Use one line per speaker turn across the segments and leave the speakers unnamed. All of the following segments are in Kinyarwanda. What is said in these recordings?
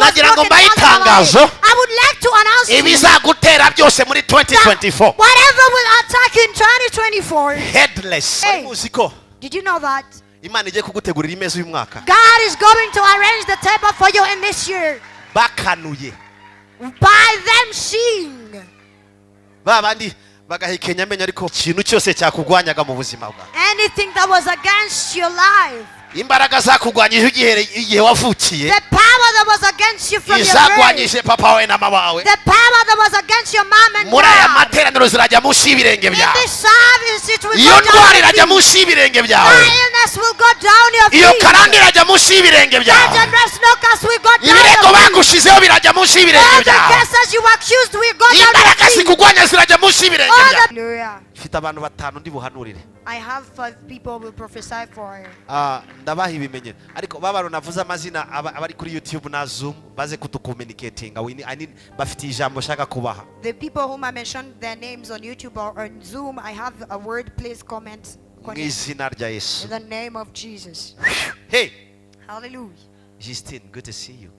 was
Nagira ngo
broken
mbahe
on Calvary.
itangazo.
I would like to announce to you
Ibizagutera byose muri
that
2024
whatever will attack you in 2024.
headless.
Hey.
Muzi ko
Did you know that?
Imana igiye kugutegurira imeza uyu mwaka.
God is going to arrange the table for you in this year.
Bakanuye.
By them seeing.
Ba bandi bagahekenya amenyo ariko ikintu cyose cyakugwanyaga mu buzima bwawe.
Anything that was against your life.
Imbaraga zakugwanyije igihe wavukiye.
The power that was against you from your birth.
Izagwanyije papa wawe na mama wawe.
The power that was against your mom and
Muri aya
dad.
materaniro zirajya munsi y'ibirenge
In
byawe.
this service, it will
Iyo
go down
ndwara
your
irajya
feet.
munsi y'ibirenge byawe.
That illness will go down your
Iyo
feet.
karande irajya munsi y'ibirenge
That
byawe.
generational curse will go down
Ibirego
your feet.
bagushizeho birajya munsi y'ibirenge
All the
byawe.
cases you accused will go down your
Imbaraga
feet.
zikugwanya zirajya munsi y'ibirenge
All
byawe.
the Hallelujah.
Mfite abantu batanu ndi buhanurire.
I have 5 people will prophesy for.
Ndabaha ibimenyetso ariko babaro navuze amazina abari kuri YouTube na Zoom baze kutucommunicatinga. I need bafite ijambo nshaka kubaha.
The people whom I mentioned their names on YouTube or on Zoom, I have a word, please comment.
Mu izina rya Yesu.
In the name of Jesus.
Hey
Hallelujah.
Justine, good to see you.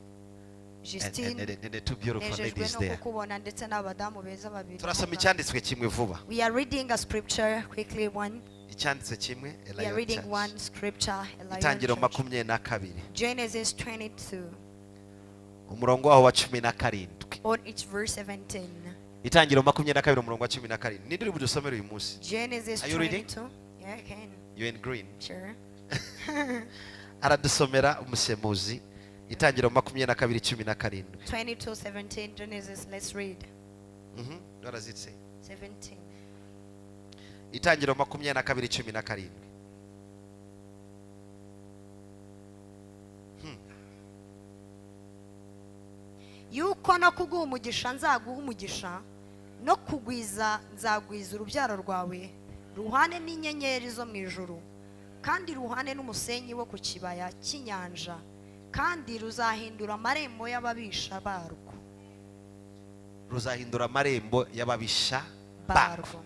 Justine,
And the two beautiful
nejejwe
ladies
no
there.
kukubona ndetse n'abadamu beza babiri.
Turasoma icyanditswe kimwe vuba.
We are reading a scripture quickly one.
Icyanditswe kimwe
We are
Elion
reading
Church.
one scripture. Elion
Itangiriro
Church.
22.
Genesis 22
Umurongo waho wa 17.
on each verse 17.
Itangiriro 22 umurongo wa 17. Ninde uri budusomere uyu munsi?
Genesis
Are you reading?
22. Yeah, I can.
You in green.
Sure.
Aradusomera umusemuzi. Itangiriro 22:17.
22:17 Genesis, let's read.
What does it say?
17.
Itangiriro 22:17.
Yuko no kuguha umugisha nzaguha umugisha no kugwiza nzagwiza urubyaro rwawe ruhane n'inyenyeri zo mu ijuru kandi ruhane n'umusenyi wo ku kibaya cy'inyanja kandi ruzahindura amarembo y'ababisha barwo.
Ruzahindura amarembo y'ababisha barwo.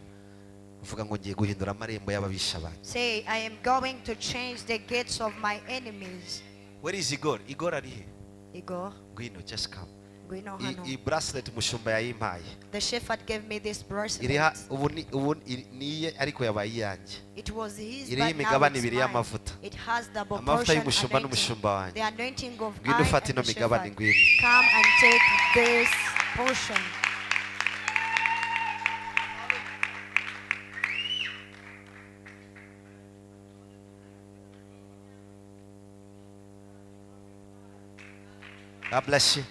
Uvuga ngo ngiye guhindura amarembo y'ababisha banjye.
Say, I am going to change the gates of my enemies.
Where is Igor? Igor ari he?
Igor,
Ngwino, just come.
ngwino hano.
I bracelet mushumba yayimpaye.
The shepherd gave me this bracelet.
Iriha ubu ni ubu niye ariko yabaye iyanjye.
It was his,
Iriho
but now
imigabane
it's
ibiri
mine.
y'amavuta.
It has double
Amavuta
portion
y'umushumba
anointing.
n'umushumba wanjye.
The anointing of
Ngwino
I
ufate
and
ino
the
migabane,
shepherd.
ngwino.
Come and take this portion.
God bless you.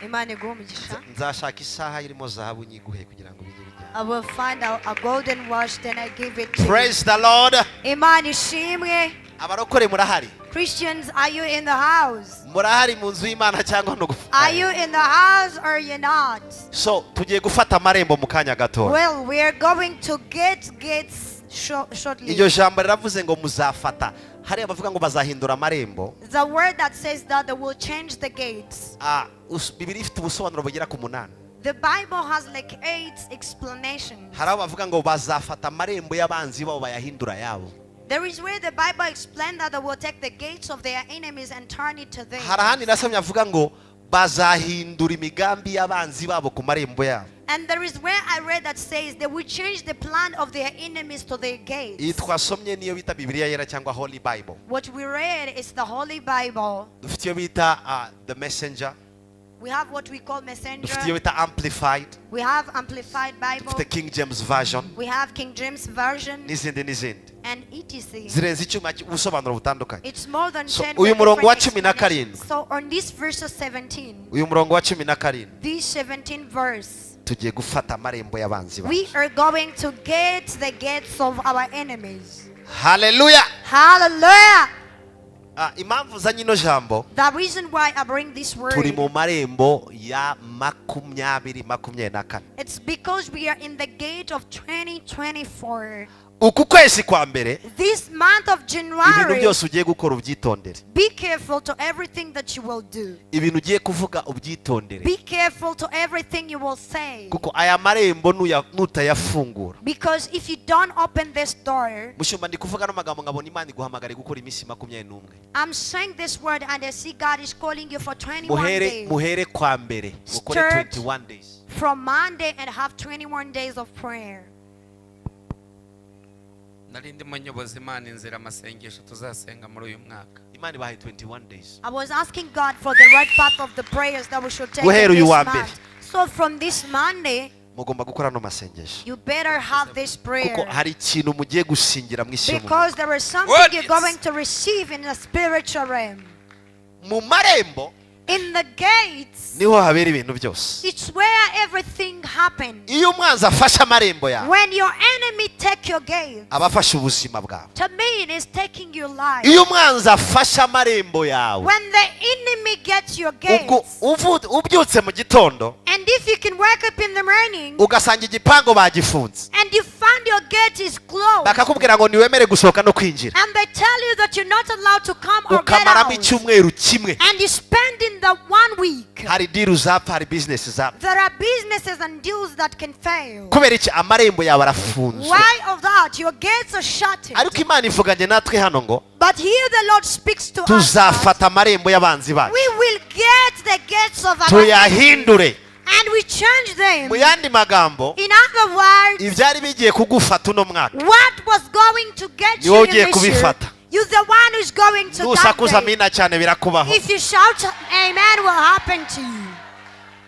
Imana iguhe umugisha.
Nzashaka isaha irimo zahabu nyiguhe kugira ngo bijye bijyana.
I will find out a golden watch, then I give it to you.
Praise the Lord.
Imana ishimwe.
Abarokore murahari?
Christians, are you in the house?
Murahari mu nzu y'Imana cyangwa no gupfa?
Are you in the house or you not?
So tugiye gufata amarembo mu kanya gato.
Well, we are going to get gates shortly.
Iryo jambo riravuze ngo muzafata. Hari abavuga ngo bazahindura amarembo.
The word that says that they will change the gates.
Bibiliya ifite ubusobanuro bugera ku 8.
The Bible has like 8 explanations.
Hari abavuga ngo bazafata amarembo y'abanzi babo bayahindura yabo.
There is where the Bible explained that they will take the gates of their enemies and turn it to them.
Hari ahandi nasomye avuga ngo bazahindura imigambi y'abanzi babo ku marembo yabo.
And there is where I read that says they will change the plan of their enemies to their gates.
Iyi twasomye niyo bita Bibiliya yera cyangwa Holy Bible.
What we read is the Holy Bible.
Dufite iyo bita The Messenger.
We have what we call Messenger.
Dufite iyo bita Amplified.
We have Amplified Bible.
Dufite King James Version.
We have King James Version.
N'izindi n'izindi.
And etc.
Zirenze icyuma ubusobanuro butandukanye.
It's more than
So,
10
uyu murongo wa
different
17.
explanations. So on this verse 17.
Uyu murongo wa 17.
This 17 verse.
Tugiye gufata amarembo y'abanzi bacu.
We are going to get the gates of our enemies.
Hallelujah.
Hallelujah.
Impamvu zanye ino jambo,
The reason why I bring this word,
turi mu marembo ya 2024.
It's because we are in the gate of 2024.
Uku kwezi kwa mbere,
This month of
ibintu
January,
byose ugiye gukora ubyitondere.
Be careful to everything that you will do.
Ibintu ugiye kuvuga ubyitondere.
Be careful to everything you will say.
Kuko aya marembo nutayafungura.
Because if you don't open this door,
Mushumba, ndi kuvuga no magambo nkabona Imana iguhamagare gukora iminsi 21.
I'm saying this word and I see God is calling you for 21
Muhere
days.
muhere kwa mbere mukore
Start
21 days.
from Monday and have 21 days of prayer.
Nari ndimo nyoboza Imana inzira amasengesho tuzasenga muri uyu mwaka.
Imana ibahaye 21 days.
I was asking God for the right path of the prayers that we should take in
Guhera uyu
this
wa mbere.
month. So from this Monday,
Mugomba gukora no masengesho.
You better have this
Kuko
prayer.
hari ikintu mugiye gusingira mu isi y'umwuka.
Because there is something
What
you're
is-
going to receive in the spiritual realm.
Mu marembo
In the gates,
niho habera ibintu byose.
It's where everything happens.
Iyo umwanzi afashe amarembo yawe,
When your enemy take your gate,
aba afashe ubuzima bwawe.
to me it is taking your life.
Iyo umwanzi afashe amarembo yawe,
When the enemy gets your
ubwo
gates,
ubyutse mu gitondo
and if you can wake up in the morning
ugasanga igipangu bagifunze,
and you find your gate is closed,
bakakubwira ngo ntiwemere gusohoka no kwinjira,
and they tell you that you're not allowed to come or get
ukamaramo
out,
icyumweru kimwe,
and you spend in the one week,
hari deal zapfa, hari business zapfa.
There are businesses and deals that can fail.
Kubera iki? Amarembo yawe arafunzwe.
Why of that? Your gates are shut.
Ariko Imana ivuganye natwe hano ngo
But here the Lord speaks to us that
tuzafata amarembo y'abanzi bacu,
we will get the gates of our enemies
tuyahindure.
And we change them.
Mu yandi magambo,
In other words,
ibyari bigiye kugufata uno mwaka,
what was going to get
ni wowe
you in
ugiye
this year,
kubifata.
You're the one who's going to
Nusakuza
that day.
amina cyane birakubaho.
If you shout amen, will happen to you.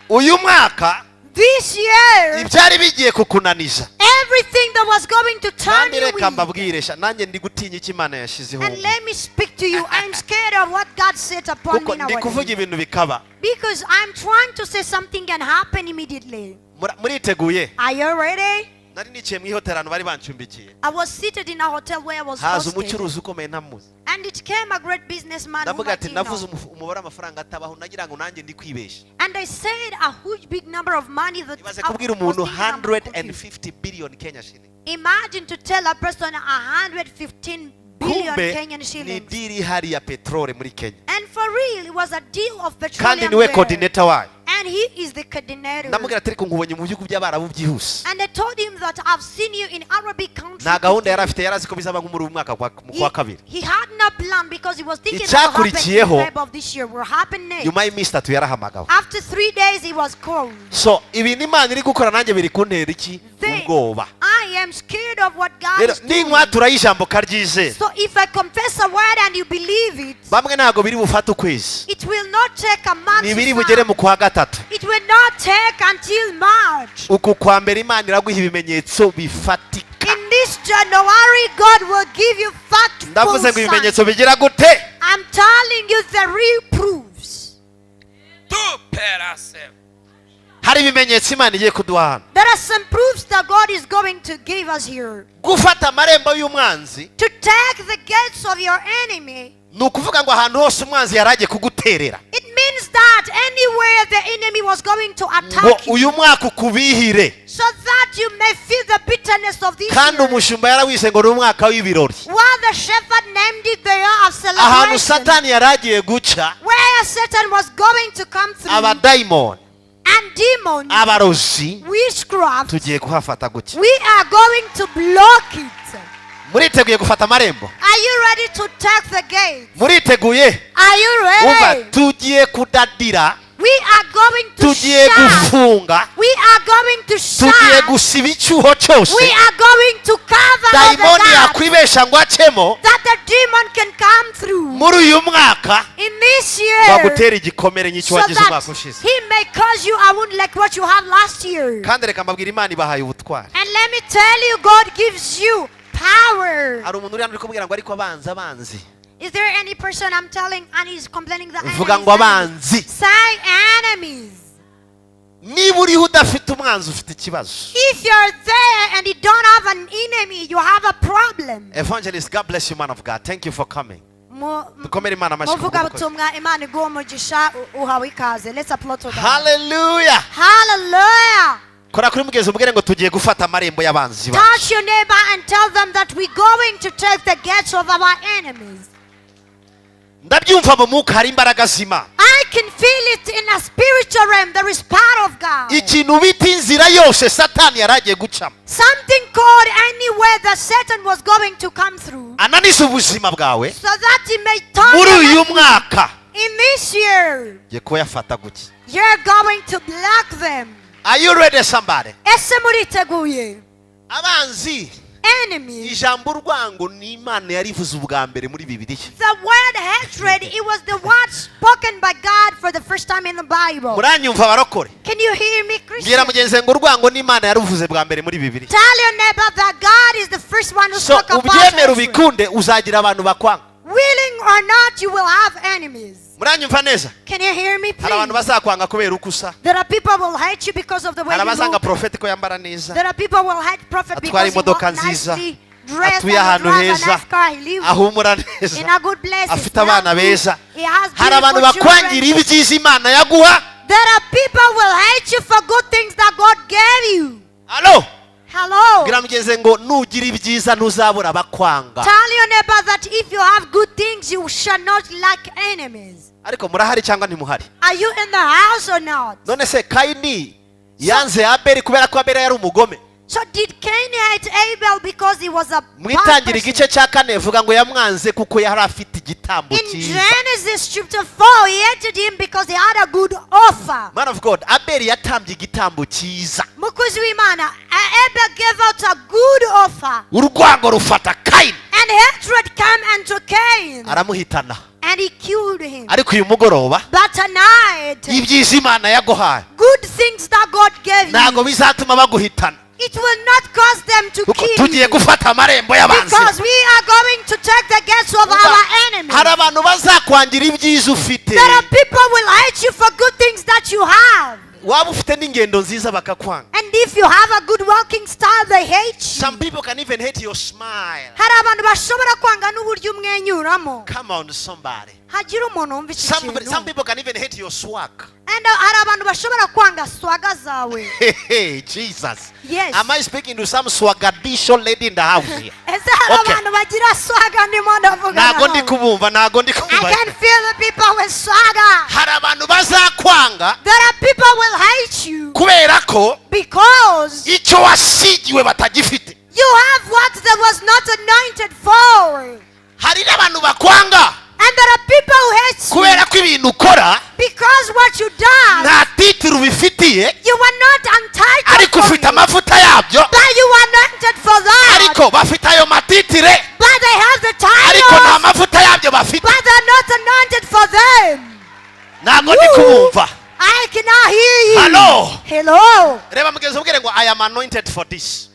Uyu mwaka,
This year,
ibyari bigiye kukunaniza,
everything that was going to turn
kandi
you
reka
weak.
mbabwire sha, nanjye ndi gutinya icyo Imana yashizeho.
And let me speak to you. I'm scared of what God said upon
Kuko
me
ndi kuvuga
nowadays.
ibintu bikaba.
Because I'm trying to say something can happen immediately.
Muriteguye?
Are you ready?
Nari nicaye mu ihoteli ahantu bari bancumbikiye.
I was seated in a hotel where I was
Haza
hosted.
umucuruzi ukomeye ntamuzi.
And it came a great businessman whom
Ndavuga
I
ati
didn't know.
navuze umubare w'amafaranga atabaho, nagira ngo nanjye ndi kwibeshya.
And I said a huge big number of money that
Ibaze
I
kubwira
was
umuntu
thinking I'm confused.
150 billion Kenya shilling.
Imagine to tell a person 115 billion
Kumbe
Kenyan
ni
shillings.
deal ihari ya peteroli muri Kenya,
And for real, it was a deal of
kandi
petroleum
niwe
there.
coordinator wayo.
And he is the coordinator.
Ndamubwira ati ariko nkubonye mu bihugu by'Abarabu byihuse.
And I told him that I've seen you in Arabic country.
Nta gahunda yari afite, yari azi ko bizaba nko muri uyu mwaka mu kwa kabiri.
He had no plan because he was thinking that will happen in
Icyakurikiyeho,
Feb of this year will happen next.
nyuma y'iminsi 3 yarahamagawe.
After 3 days, he was called.
So ibintu Imana iri gukora nanjye biri kuntera iki? Ubwoba.
I am scared of what God
Rero
is doing.
ninkwatura y'ijambo karyizera,
So if I confess a word and you believe it,
bamwe ntabwo biri bufate ukwezi,
it will not take a month
ntibiri
to
bugere
sign.
mu kwa gatatu.
It will not take until March.
Uku kwa mbere Imana iraguha ibimenyetso bifatika.
In this January, God will give you factful
Ndavuze ngo
signs.
ibimenyetso bigira gute?
I'm telling you the real proofs.
Tu perase.
Hari ibimenyetso Imana igiye kuduha hano.
There are some proofs that God is going to give us here.
Gufata amarembo y'umwanzi
To take the gates of your enemy,
ni ukuvuga ngo ahantu hose umwanzi yari agiye kuguterera,
it means that anywhere the enemy was going to
ngo
attack you,
uyu mwaka ukubihire.
So that you may feel the bitterness of this
Kandi
year.
umushumba yarawise ngo ni umwaka w'ibirori.
While the shepherd named it the year of
Ahantu
celebration,
Satani yari agiye guca,
where Satan was going to come through,
abadayimoni,
and demons,
abarozi,
witchcraft,
tugiye kuhafata gutya.
We are going to block it.
Muriteguye gufata amarembo?
Are you ready to take the gate?
Muriteguye?
Are you
Umva,
ready?
tugiye kudadira,
We are going to
tugiye
shut.
Gufunga,
We are going to
tugiye
shut.
gusiba icyuho cyose
We are going to cover all the
dayimoni
gaps
yakwibesha ngo acemo
that the demon can come through
muri uyu mwaka,
in this year,
bagutera igikomere nk'icyo
so
wagize
that
umwaka ushize.
he may cause you a wound like what you had last year.
Kandi reka mbabwire, Imana ibahaye ubutwari.
And let me tell you, God gives you power.
Hari umuntu uri hano uri kubwira ngo ariko abanzi, abanzi.
Is there any person I'm telling and he's complaining that
Vuga
enemies,
ngo
enemies?
abanzi.
Say enemies.
Niba uriho udafite umwanzi, ufite ikibazo.
If you're there and you don't have an enemy, you have a problem.
Evangelist, God bless you, man of God. Thank you for coming. Dukomere Imana amashyi
Muvuga
kubw'umukozi.
butumwa, Imana iguhe umugisha, uhawe ikaze. Let's applaud to God.
Hallelujah.
Hallelujah.
Kora kuri mugenzi, umubwire ngo tugiye gufata amarembo y'abanzi bacu.
Touch your neighbor and tell them that we're going to take the gates of our enemies.
Ndabyumva mu mwuka, hari imbaraga z'Imana.
I can feel it in a spiritual realm. There is power of God.
Ikintu bita inzira yose Satani yari agiye gucamo
Something called anywhere that Satan was going to come through
ananiza ubuzima bwawe
so that he may turn
muri uyu
your life
mwaka,
in this year.
ngiye kuyafata gutya.
You're going to block them.
Are you ready, somebody?
Ese muriteguye?
Abanzi.
Enemies.
Ijambo urwango ni Imana yarivuze ubwa mbere muri Bibiliya.
The word hatred, it was the word spoken by God for the first time in the Bible.
Muranyumva, abarokore?
Can you hear me,
Mbwira
Christian?
mugenzi ngo urwango ni Imana yaruvuze bwa mbere muri Bibiliya.
Tell your neighbor that God is the first one who
So
spoke about
ubyemere
hatred.
ubikunde, uzagira abantu bakwanga.
Willing or not, you will have enemies.
Muranyumva neza?
Can you hear me,
Hari abantu
please?
bazakwanga kubera uko usa.
There are people who will hate you because of the way
Hari
you
abazanga
look.
prophet ko yambara neza,
There are people who will hate prophet
atwara
because he
imodoka
walks
nziza,
nicely dressed
atuye
and he
ahantu
drives a
heza,
nice car. He lives
ahumura neza,
in a good place. He
afite
smells
abana
good.
beza.
He has
Hari abantu
beautiful
bakwangira
children.
ibyiza Imana yaguha.
There are people who will hate you for good things that God gave you.
Alo.
Hello.
Bwira mugenzi ngo nugira ibyiza ntuzabura abakwanga.
Tell your neighbor that if you have good things, you shall not lack enemies.
Ariko murahari cyangwa ntimuhari?
Are you in the house or not?
None se Kayini yanze Abeli kubera ko Abeli yari umugome?
So did Cain hate Abel because he was a
Mu
bad
Itangira
person?
igice cya kane vuga ngo yamwanze kuko yari afite igitambo
In
cyiza.
Genesis chapter 4, he hated him because he had a good offer.
Man of God, Abeli yatambye igitambo cyiza.
Mukozi w'Imana, Abel gave out a good offer.
Urwango rufata Kayini,
And hatred came unto Cain.
aramuhitana.
And he killed him.
Ariko uyu mugoroba,
But tonight,
ibyiza Imana yaguhaye
good things that God gave
ntabwo
you,
bizatuma baguhitana,
it will not cause them to
kuko
kill
tugiye
you.
gufata amarembo y'abanzi.
Because we are going to take the gates of our enemies.
Hari abantu bazakwangira ibyiza ufite.
There are people will hate you for good things that you have.
Waba ufite n'ingendo nziza bakakwanga.
And if you have a good walking style, they hate you.
Some people can even hate your smile.
Hari abantu bashobora kwanga n'uburyo umwenyuramo.
Come on, somebody.
Hagira umuntu wumva iki
Some
kintu.
people can even hate your swag.
And hari abantu bashobora kwanga swagger zawe.
Hey, Jesus.
Yes.
Am I speaking to some swagadisho lady in the house here?
Ese hari
Okay.
abantu bagira swagger ndimo ndavuga
Ntago ndi
nawe?
kubumva, ntago ndi
I
kubumva.
can feel the people with swagger.
Hari abantu bazakwanga
There are people will hate you
kubera ko
because
icyo wasigiwe batagifite.
you have what that was not anointed for.
Hari n'abantu bakwanga
And there are people who hate you
kubera ko ibintu ukora
because what you done,
nta title ubifitiye,
you were not entitled
ariko
for
ufite
it,
amavuta yabyo.
but you were anointed for that.
Ariko bafite ayo matitle,
But they have the
ariko nta
titles,
mavuta yabyo bafite.
but they're not anointed for them.
Ntabwo ndi kubumva.
I cannot hear you.
Hello.
Hello.
Reba mugenzi, ubwire ngo "I am anointed for this."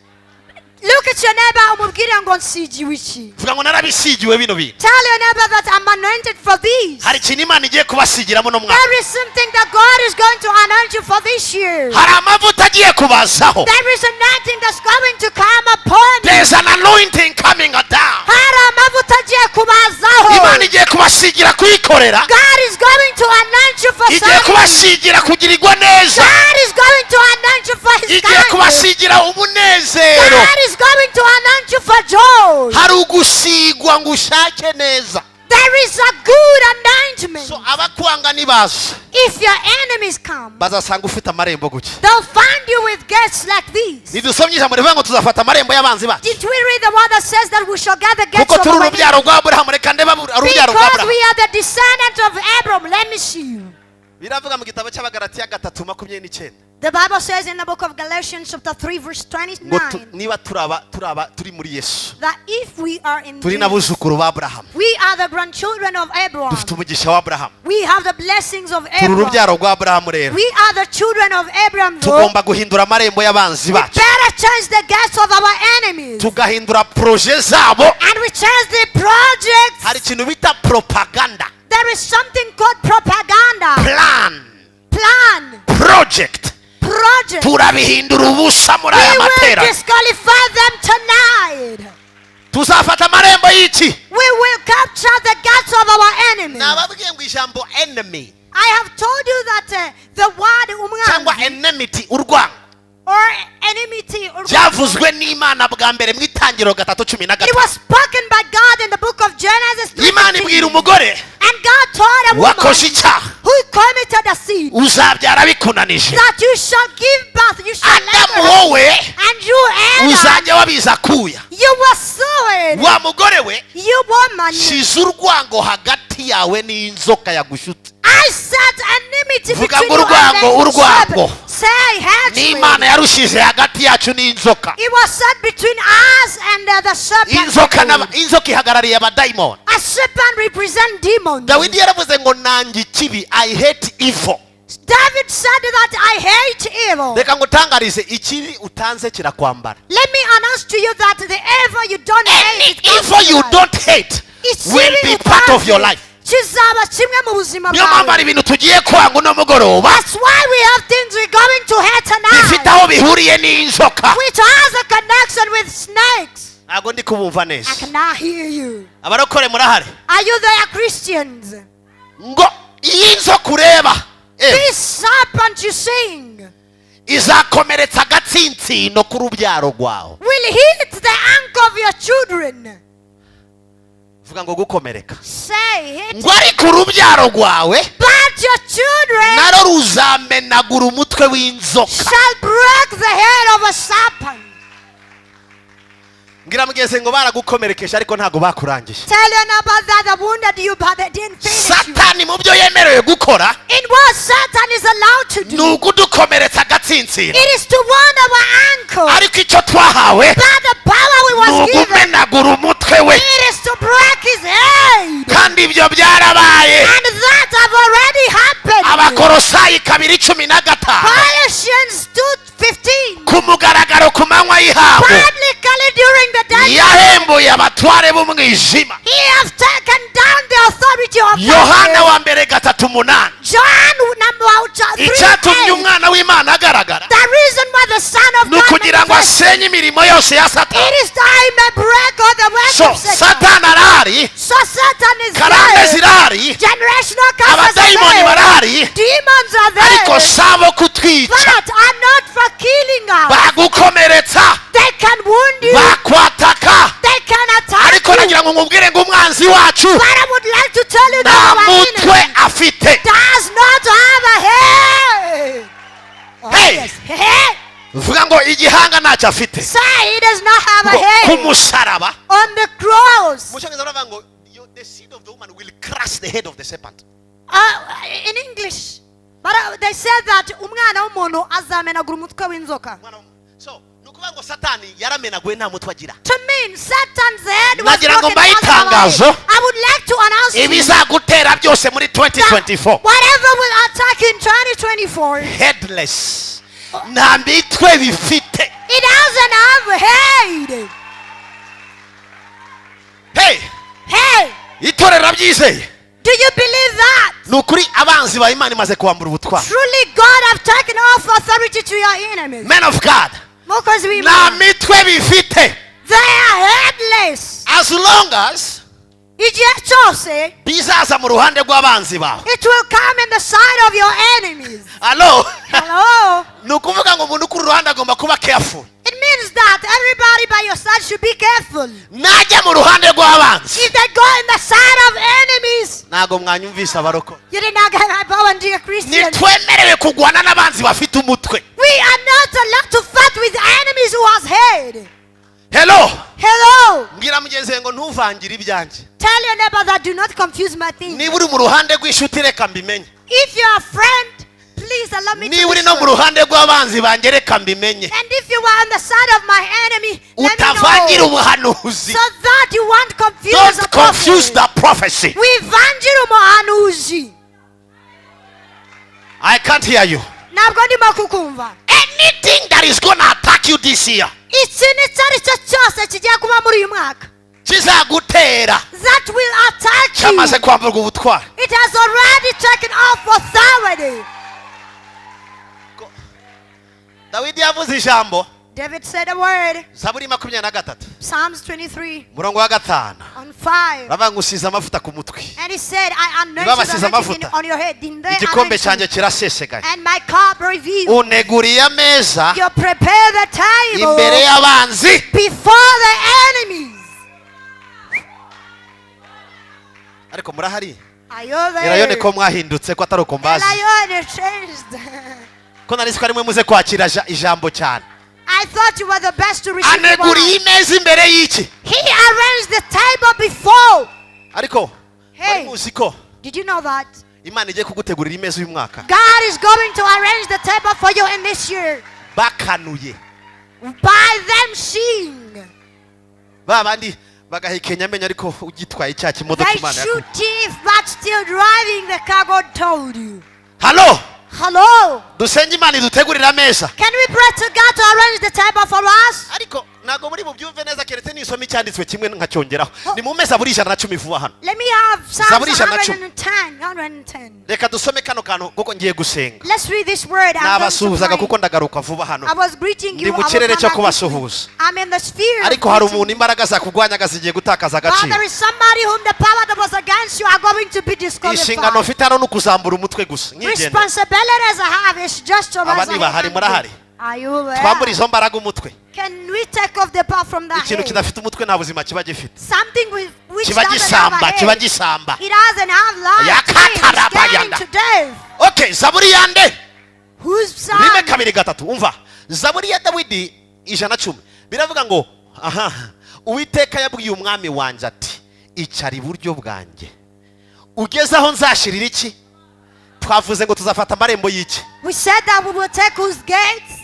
Look at your neighbor, umubwire ngo nsigiwe iki.
Vuga ngo narabisigiwe bino bintu.
Tell your neighbor that I'm anointed for this.
Hari ikintu Imana igiye kubasigiramo no mwaka.
There is something that God is going to anoint you for this year.
Hari amavuta agiye kubazaho.
There is anointing that's going to come upon you.
There's an anointing coming down.
Hari amavuta agiye kubazaho.
Imana igiye kubasigira kuyikorera.
God is going to anoint you for
Igiye
service.
kubasigira kugirirwa neza.
God is going to anoint you for his
Igiye
kindness.
kubasigira umunezero.
God is going to anoint you for joy.
Hari ugusigwa ngo ushake neza.
There is a good anointment.
So abakwanga nibaza,
If your enemies come,
bazasanga ufite amarembo gutya.
they'll find you with gates like these.
Nidusomye ijambo rivuga ngo tuzafata amarembo y'abanzi bacu.
Did we read the word that says that we shall gather gates
Kuko
of
turi
our
urubyaro
enemies?
rwa Aburahamu, reka ndeba urubyaro rwa
Because
Aburahamu.
we are the descendants of Abram. Let me see you.
Biravuga mu gitabo cy'Abagalatiya 3:29
The Bible says in the book of Galatians, chapter 3, verse
ngo
29,
niba turaba turaba turi muri Yesu,
that if we are in
turi
Jesus,
n'abuzukuru ba Aburahamu,
we are the grandchildren of Abraham.
dufite umugisha wa Aburahamu.
We have the blessings of
Turi
Abraham.
urubyaro rwa Aburahamu rero,
We are the children of Abraham. Though.
tugomba guhindura amarembo y'abanzi
We
bacu,
better change the gates of our enemies.
tugahindura projet zabo.
And we change the projects.
Hari ikintu bita propaganda,
There is something called propaganda.
plan,
Plan.
project.
Project.
Turabihindura ubusa muri
We
aya
will
matera.
disqualify them tonight.
Tuzafata amarembo y'iki?
We will capture the gates of our enemies.
Nababwiye ngo ijambo enemy
I have told you that the word
cyangwa
umwanzi
enmity, urwango,
Or enmity. Or
Byavuzwe n'Imana bwa mbere mu Itangiriro gatatu cumi na
It
gatanu.
was spoken by God in the book of Genesis
Imana
3:15.
ibwira umugore
And God told a woman
wakoze icyaha,
who committed a sin
uzabyara bikunanije.
that you shall give birth, you shall
Adamu,
labor,
wowe
and you, Adam,
uzajya wabiza akuya.
you will sow it.
Wa mugore we,
You woman,
shize urwango hagati yawe n'inzoka yagushutse.
I set enmity
Vuga
between
ngo
you and
urwango,
the
urwango.
serpent. Say hatred.
N'Imana yarushize hagati yacu n'inzoka.
It was set between us and the serpent.
Inzoka inzoka ihagarariye abadayimoni.
A serpent represent demons.
Dawidi yaravuze ngo nanga ikibi, I hate evil.
David said that I hate evil.
Reka ngutangarize, ikibi utanze kirakwambara.
Let me announce to you that the evil you don't hate,
Any
it comes
evil
to
you
your life.
don't hate will
Ikibi
be part of your
utanze
life.
kizaba kimwe mu buzima
Niyo mpamvu
bwawe.
hari ibintu tugiye kwanga uno mugoroba
That's why we have things we're going to hate
bifite
tonight,
aho bihuriye n'inzoka.
which has a connection with snakes.
Ntabwo ndi kubumva neza.
I cannot hear you.
Abarokore murahari?
Are you there, Christians?
Ngo iyi nzoka ureba
This serpent you sing
izakomeretsa agatsinsino k'urubyaro rwawe.
will hit the ankle of your children.
Vuga ngo gukomereka.
Say hit.
Ngo ariko urubyaro rwawe
But your children
naro ruzamenagura umutwe w'inzoka.
shall break the head of a serpent.
Ngira mugeze ngo baragukomerekeje ariko ntabwo bakurangije.
Tell your neighbor that they wounded you, but they didn't finish you.
Satani mu byo yemerewe gukora
In what Satan is allowed to
ni
do,
ukudukomeretsa agatsinsino,
it is to wound our ankle.
ariko icyo twahawe
But the power we
ni
was given,
ugumenagura umutwe we.
it is to break his head.
Kandi ibyo byarabaye.
And that have already happened.
Abakorosayi 2:15.
Colossians 2:15.
Ku mugaragaro ku manywa y'ihangu
Publicly during the day,
yahembuye abatware b'umwijima.
he have taken down the authority of
Yohana
darkness.
wa mbere 3:8.
John number 3
Icyatumye
8.
umwana w'Imana agaragara
The reason why the Son of
ni
God
ukugira ngo
manifested,
asenye imirimo yose ya Satani.
it is that he may break all the works
So
of Satan.
Satani arahari,
So Satan is
karande
there.
zirahari,
Generational curses are
abadayimoni
there.
barahari,
Demons are
ariko
there.
sabo kutwica.
But are not for killing us.
Bagukomeretsa,
They can wound you.
bakwataka,
They can attack
ariko
you.
nagira ngo nkubwire ngo umwanzi wacu
But I would like to tell you
nta
that our
mutwe
enemy
afite.
does not have a head. Oh,
Hey.
yes. Hey.
Vuga ngo igihanga ntacyo afite.
Say he does not have a
Ngo ku
head.
musaraba,
On the cross.
mu Cyongereza baravuga ngo the seed of the woman will crush the head of the serpent.
In English. But they said that umwana w'umuntu azamenagura umutwe w'inzoka.
So ni ukuvuga ngo Satani yaramenaguwe, nta mutwe agira.
To mean Satan's head was
Nagira ngo
broken
mbahe
out of our
itangazo.
head. I would like to announce to you
Ibizagutera byose muri
that
2024,
whatever will attack you in 2024,
headless, nta mitwe bifite.
it doesn't have a head.
Hey.
Hey,
Itorero rabyizeye?
do you believe that?
Ni ukuri abanzi ba Imana imaze kubambura ubutwari.
Truly, God have taken off authority to your enemies.
Men of God,
Because we
nta mitwe bifite.
they are headless.
As long as
Igihe cyose,
bizaza mu ruhande rw'abanzi bawe.
it will come in the side of your enemies.
Alo.
Hello?
Ni ukuvuga ngo umuntu ukuri uruhande agomba kuba careful.
It means that everybody by your side should be careful.
Najya mu ruhande rw'abanzi.
If they go in the side of enemies,
Ntabwo mwanyumvise, abarokore.
you did not get my power, dear Christian.
Ntitwemerewe kurwana n'abanzi bafite umutwe.
We are not allowed to fight with enemies who has head.
Hello.
Hello.
Mbwira mugenzi wawe ngo ntuvangire ibyanjye.
Tell your neighbor that do not confuse my things.
Niba uri mu ruhande rw'inshuti, reka mbimenye.
If you are a friend, please allow me to
Niba
be
uri no mu
sure.
ruhande rw'abanzi banjye, reka mbimenye.
And if you are on the side of my enemy, let me
Utavangira
know.
ubuhanuzi.
So that you won't confuse
Don't
the
confuse
prophet.
the prophecy.
Wivangira umuhanuzi.
I can't hear you.
Ntabwo ndimo kukumva.
Anything that is gonna attack you this year,
Ikintu icyo ari cyo cyose kigiye kuba muri uyu mwaka,
kizagutera,
that will attack you,
cyamaze kwamburwa ubutwari.
it has already taken off authority.
Dawidi yavuze ijambo.
David said a word.
Zaburi 23,
Psalms 23
umurongo wa 5,
on 5.
baravuga ngo usize amavuta ku mutwe.
And he said, I anointed
Ntibabasize
the anointing
amavuta.
on your head. Didn't they
Igikombe
anoint
cyanjye
you?
kirasesekaye.
And my cup revealed.
Uneguriye ameza
You prepare the table
imbere y'abanzi.
before the enemies.
Ariko murahari?
Are you there?
Erayone ko mwahindutse, ko atari uko mbazi?
Elion changed.
Ko nari ko ari mwe muze kwakira ijambo cyane.
I thought you were the best to receive the
Aneguriye
word.
imeza imbere y'iki?
He arranged the table before.
Ariko
Hey.
wari muzi ko
Did you know that?
Imana igiye kugutegurira imeza uyu mwaka?
God is going to arrange the table for you in this year.
Bakanuye.
By them seeing.
Ba bandi bagahekenya amenyo ariko ugitwaye cya kimodoka
They
Imana
chew
yakuye.
teeth but still driving the car God told you.
Halo.
Hello.
Dusenge Imana idutegurira ameza.
Can we pray to God to arrange the table for us?
Ariko ntabwo muri bubyumve neza keretse nisoma icyanditswe kimwe nkacyongeraho.
Oh.
Ni mu meza buri 110 vuba hano.
Let me have Psalms
Zaburi 110.
110. 110.
Reka dusome kano kantu kuko ngiye gusenga.
Let's read this word. I'm going to
Nabasuhuzaga
pray.
kuko ndagaruka vuba hano.
I was greeting
Ndi
you.
mu
I will
kirere
come
cyo
back
kubasuhuza.
quickly. I'm in the sphere of
Ariko hari
greeting.
umuntu imbaraga zakugwanyaga zigiye gutakaza
But
agaciro.
there is somebody whom the power that was against you are going to be
Inshingano
disqualified.
mfite hano ni ukuzambura umutwe gusa nkigenda.
Responsibilities I have is just to
Aba
raise a
ntibahari,
hand.
murahari?
Are you there?
Twambure izo mbaraga umutwe.
Can we take off the power from that
Ikintu
head?
kidafite umutwe nta buzima kiba gifite.
Something with, which
Kiba
doesn't have
gisamba,
a
kiba
head.
gisamba.
It doesn't have life.
Yakatarabayanda.
It's getting to death.
Okay, Zaburi yande?
Whose son?
1, 2, 3. Umva. Zaburi ya Dawidi 110. Biravuga ngo, aha, Uwiteka yabwiye umwami wanjye ati, icara iburyo bwanjye. Ugeze aho nzashirira iki? Twavuze ngo tuzafata amarembo y'iki?
We said that we will take whose gates?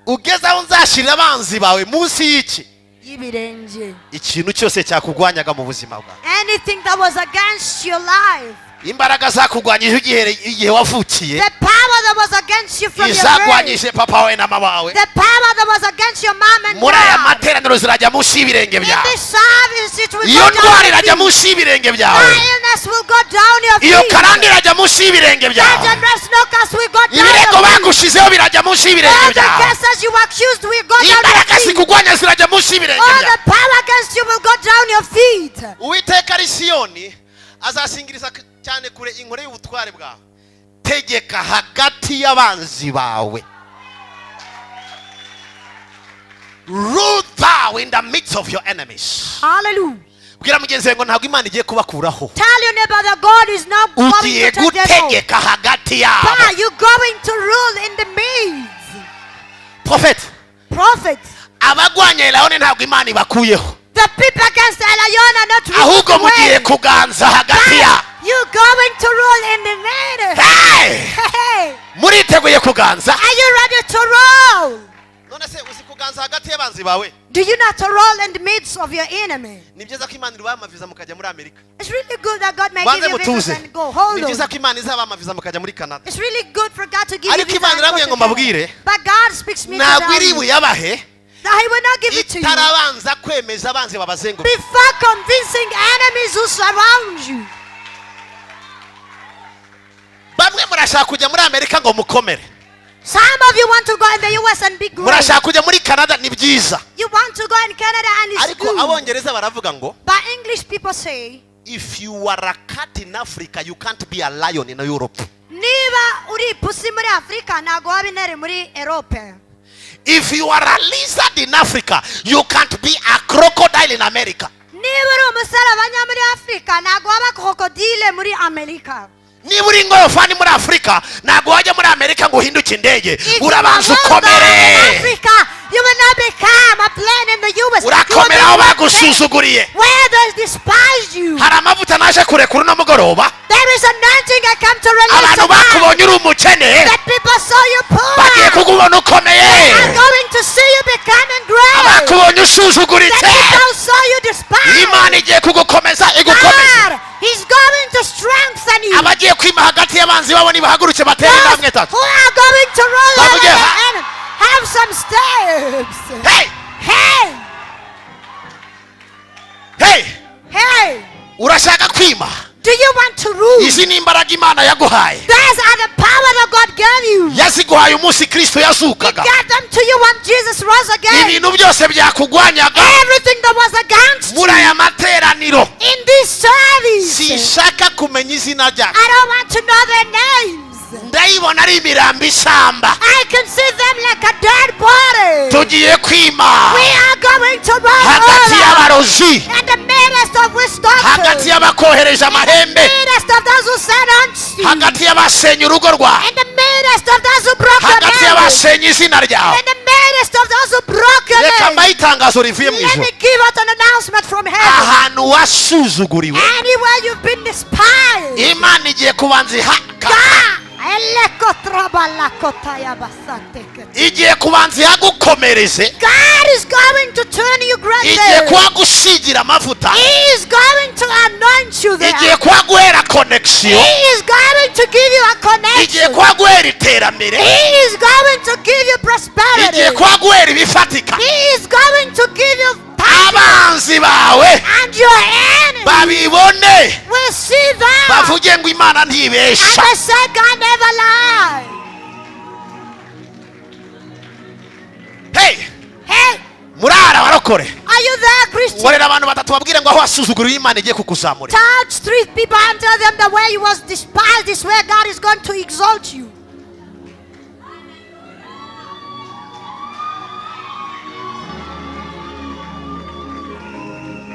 Ugeze aho nzashirira abanzi bawe munsi y'iki?
Y'ibirenge.
Ikintu cyose cyakugwanyaga mu buzima bwawe.
Anything that was against your life.
Imbaraga zakugwanyije igihe wavukiye.
The power that was against you from your birth.
Izagwanyije papa wawe na mama wawe.
The power that was against your mom and
Muri aya
dad.
materaniro zirajya munsi y'ibirenge
In
byawe.
this service, it will
Iyo
go down
ndwara
your
irajya
feet.
munsi y'ibirenge byawe.
That illness will go down your
Iyo
feet.
karande irajya munsi y'ibirenge
That
byawe.
generational curse will go down
Ibirego
your feet.
bagushizeho birajya munsi y'ibirenge
All the
byawe.
cases you accused will go down your
Imbaraga
feet.
zikugwanya zirajya munsi y'ibirenge
All
byawe.
the power against you will go down your feet.
Uwiteka ari Siyoni azasingiriza cyane kure inkore y'ubutware bwawe. Tegeka hagati y'abanzi bawe. Rule thou in the midst of your enemies.
Hallelujah.
Bwira mugenzi wawe ngo ntabwo Imana igiye kubakuraho.
Tell your neighbor that God is not going
Ugiye
to take them off.
gutegeka hagati yabo.
But you're going to rule in the midst.
Prophet,
Prophet,
abagwanya Elaone ntabwo Imana ibakuyeho.
the people against Elion are not
Ahubwo
removed
mugiye
away.
kuganza hagati yabo.
But you're going to rule in the midst.
Hey!
Hey,
Muriteguye kuganza?
are you ready to roll?
None se uzi kuganza hagati y'abanzi bawe?
Do you not roll in the midst of your enemy?
Ni byiza ko Imana ibaha amaviza mukajya muri Amerika.
It's really good that God may give
Banze
you visas
mutuze.
and go. Hold
Ni byiza
on.
ko Imana izabaha amaviza mukajya muri Canada.
It's really good for God to give you
Ariko
visa
Imana
and go
irambwiye
to
ngo
Canada.
mbabwire,
But God speaks me to
ntabwo
tell
iri
you
buyabahe
that He will not give it to you
itarabanza kwemeza abanzi babazenguruka.
before convincing enemies who surround you.
Bamwe murashaka kujya muri Amerika ngo mukomere.
Some of you want to go in the US and be great.
Murashaka kujya muri Canada, ni byiza.
You want to go in Canada and it's
Ariko
good.
Abongereza baravuga ngo,
But English people say,
if you are a cat in Africa, you can't be a lion in Europe.
niba uri ipusi muri Afurika ntabwo waba intare muri Europe.
If you are a lizard in Africa, you can't be a crocodile in America.
Niba uri umusarabanya muri Afurika ntabwo waba krokodile muri Amerika.
Niba uri ingorofani muri Afurika ntabwo wajya muri Amerika ngo uhinduke indege.
If you
Urabanza
are a
ukomere.
in Africa, you will not become a plane in the US. You will
Urakomera aho
become a plane
bagusuzuguriye.
where they despise you.
Hari amavuta naje kurekura uno mugoroba.
There is anointing I come to release
Abantu
tonight.
bakubonye uri umukene
The people saw you poor.
bagiye kukubona ukomeye.
Are going to see you becoming great.
Abakubonye
The
usuzuguritse,
people saw you despised.
Imana igiye kugukomeza igukomeze.
God, He's going to strengthen you.
Abagiye kwima hagati y'abanzi babo nibahaguruke batere
Those
intambwe eshatu.
who are going to roll over
Bavuge
the
ha-
enemy, have some steps.
Hey!
Hey!
Hey!
Hey!
Urashaka kwima?
Do you want to rule?
Izi ni imbaraga Imana yaguhaye.
Those are the power that God gave you.
Yazi Baziguhaye umunsi Kristo
He
yazukaga.
gave them to you when Jesus rose again.
Ibintu byose byakugwanyaga
Everything that was against
muri
you
aya materaniro,
in this service.
sinshaka kumenya izina ryabo.
I don't want to know their names.
Ndayibona ari imirambo isamba.
I can see them like a dead body.
Tugiye kwima
We are going to run
hagati
over
y'abarozi,
and the midst of witch
hagati
doctors,
y'abakohereje amahembe,
midst of those who sent unto you,
hagati y'abasenya urugo rwawe,
and the midst of those who broke your
hagati
marriage,
y'abasenya izina ryawe.
and the midst of those who broke your
Reka
name.
mbahe itangazo rivuye mu
Let
ijuru.
me give out an announcement from heaven.
Ahantu wasuzuguriwe,
Anywhere you've been despised,
Imana igiye kubanza ihaka,
God,
igiye kubanza ihagukomereze,
God is going to turn you great
igiye
there.
kuhagusigira amavuta,
He is going to anoint you there.
igiye kuhaguhera connection,
He is going to give you a
igiye
connection.
kuhaguhera iterambere,
He is going to give you prosperity.
igiye kuhaguhera ibifatika.
He is going to give you power.
Abanzi bawe
And your enemy
babibone,
will see that.
bavuge ngo Imana
And
ntibesha.
they say God never lies.
Hey,
Hey,
murara barokore.
are you there, Christian?
Nkorera abantu batatu, babwire ngo aho wasuzuguriwe Imana igiye kukuzamura.
Touch three people and tell them the way you was despised is where God is going to exalt you.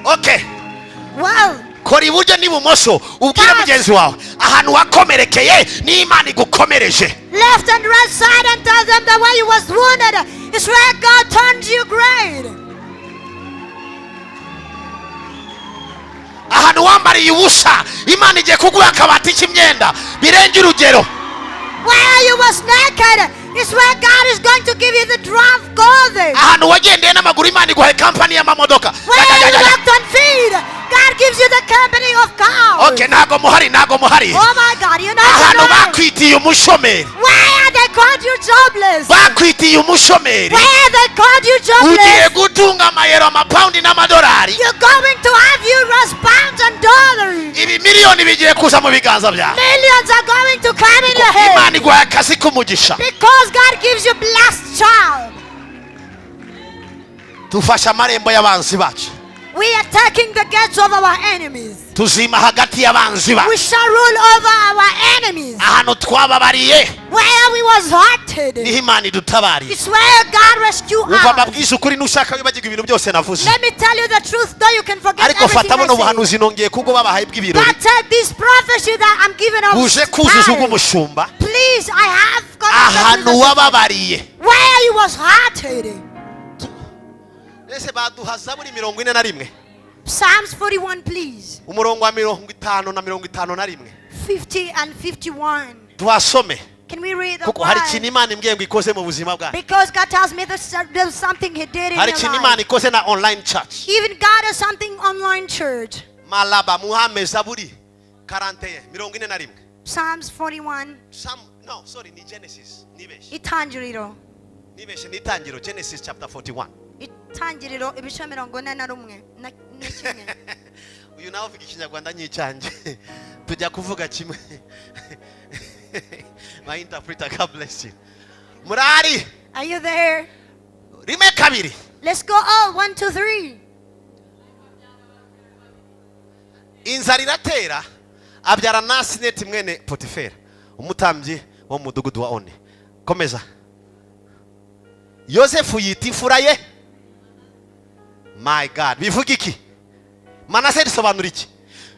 Okay.
Well,
Kora iburyo n'ibumoso, ubwire
Touch.
mugenzi wawe ahantu wakomerekeye n'Imana igukomereje.
Left and right side and tell them the way you was wounded is where God turned you great.
Ahantu wambariye ubusa, Imana igiye kuguha akabati k'imyenda birenze urugero.
Where you was naked is where God is going to give you the draft clothing.
Ahantu wagendeye n'amaguru, Imana iguhaye kampani y'amamodoka.
Where you walked on feet, God gives you the company of cows.
Okay, ntago muhari, ntago muhari.
Oh my God, you know
Ahantu
the Lord.
bakwitiye umushomeri,
Where they called you jobless.
bakwitiye umushomeri,
Where they called you
ugiye
jobless.
gutunga amayero, amapawundi n'amadolari.
You're going to have euros, pounds, and dollars.
Ibi miliyoni bigiye kuza mu biganza byawe.
Millions are going to come in your
Imana
hand.
iguhaye akazi k'umugisha.
Because God gives you blessed child.
Dufashe amarembo y'abanzi bacu.
We are taking the gates of our enemies.
Tuzima hagati y'abanzi
We
bacu.
shall rule over our enemies.
Ahantu twababariye
Where we was hurted,
niho Imana idutabariye.
it's where God rescue
Umva
us.
mbabwize ukuri, nushaka wibagirwa ibintu byose navuze,
Let me tell you the truth, though you can forget
ariko fata
everything
buno
I say.
buhanuzi nongeye kubwo babahaye bw'ibirori,
But take this prophecy that I'm giving of
buje kuzuza
time.
ubw'umushumba.
Please, I have got
Ahantu wababariye.
where you was hurted.
Ese baduha Zaburi 41?
Psalms 41, please.
Umurongo wa 50 na 51.
50 and 51.
Tuhasome,
Can we read the
kuko hari
word?
ikintu Imana imbwiye ngo ikoze mu buzima bwacu.
Because God tells me there's something He did in
Hari
your
ikintu
life.
Imana ikoze na online church.
Even God has something online church.
Malaba muhame Zaburi 41, 41.
Psalms 41.
Psalm, no, sorry, ni Genesis, nibeshe.
Itangiriro.
Nibeshe ni itangiriro, Genesis chapter 41.
Itangiriro ibice 41 na kimwe.
Uyu nawe uvuga ikinyarwanda nk'icyanjye, tujya kuvuga kimwe. My interpreter, God bless you. Murari?
Are you there?
Rimwe, kabiri.
Let's go all. 1, 2, 3.
Inzara iratera, abyara Nasineti mwene Potifera, umutambyi wo mu mudugudu wa Oni. Komeza. Yosefu yita imfura ye. My God, bivuga iki? Manase risobanura iki?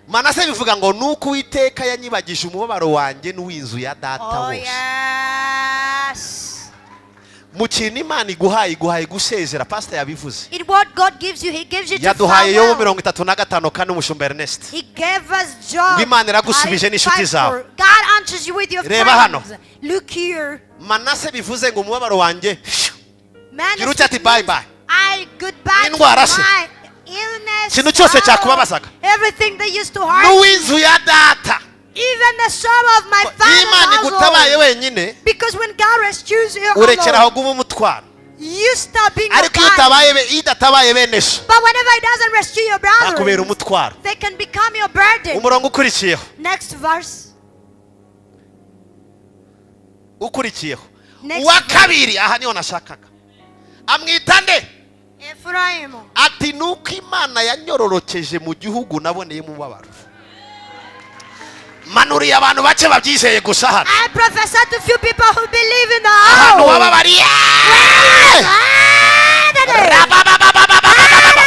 Manase bivuga ngo nuko Uwiteka yanyibagije umubabaro wanjye n'uw'inzu ya data
Oh
wose.
yes.
Mu kintu Imana iguhaye, iguhaye gusezera. Pastor yabivuze.
In what God gives you, He gives you to
Yaduhaye Yobu
farewell.
35 kane, umushumba Ernest.
He gave us job.
Ngo Imana iragusubije n'inshuti zawe.
God answers you with your
Reba hano.
friends. Look here.
Manase bivuze ngo umubabaro wanjye,
Man,
Gira uti ati bye bye.
I goodbye to
Indwara se.
my illness.
Ikintu cyose
sorrow,
cyakubabazaga.
everything that used to hurt.
N'uw'inzu ya data.
Even the sorrow of my
Iyo Imana
father's
igutabaye
household.
wenyine,
Because when God rescues you,
urekera aho
alone,
guba umutwaro.
you stop being a
Ariko iyo
burden.
utabaye iyo idatabaye bene so,
But whenever He doesn't rescue your
bakubera
brother,
umutwaro.
they can become your burden.
Umurongo ukurikiyeho.
Next verse.
Ukurikiyeho.
Next
Uwa
verse.
kabiri, aha niho nashakaga, amwita nde?
Efurayimu.
Ati nuko Imana yanyororokeje mu gihugu naboneyemo umubabaro. Manuriye abantu bake babyizeye gusa hano.
I prophesy to few people who believe in the
Ahantu
house.
wababariye. Rababababababababa.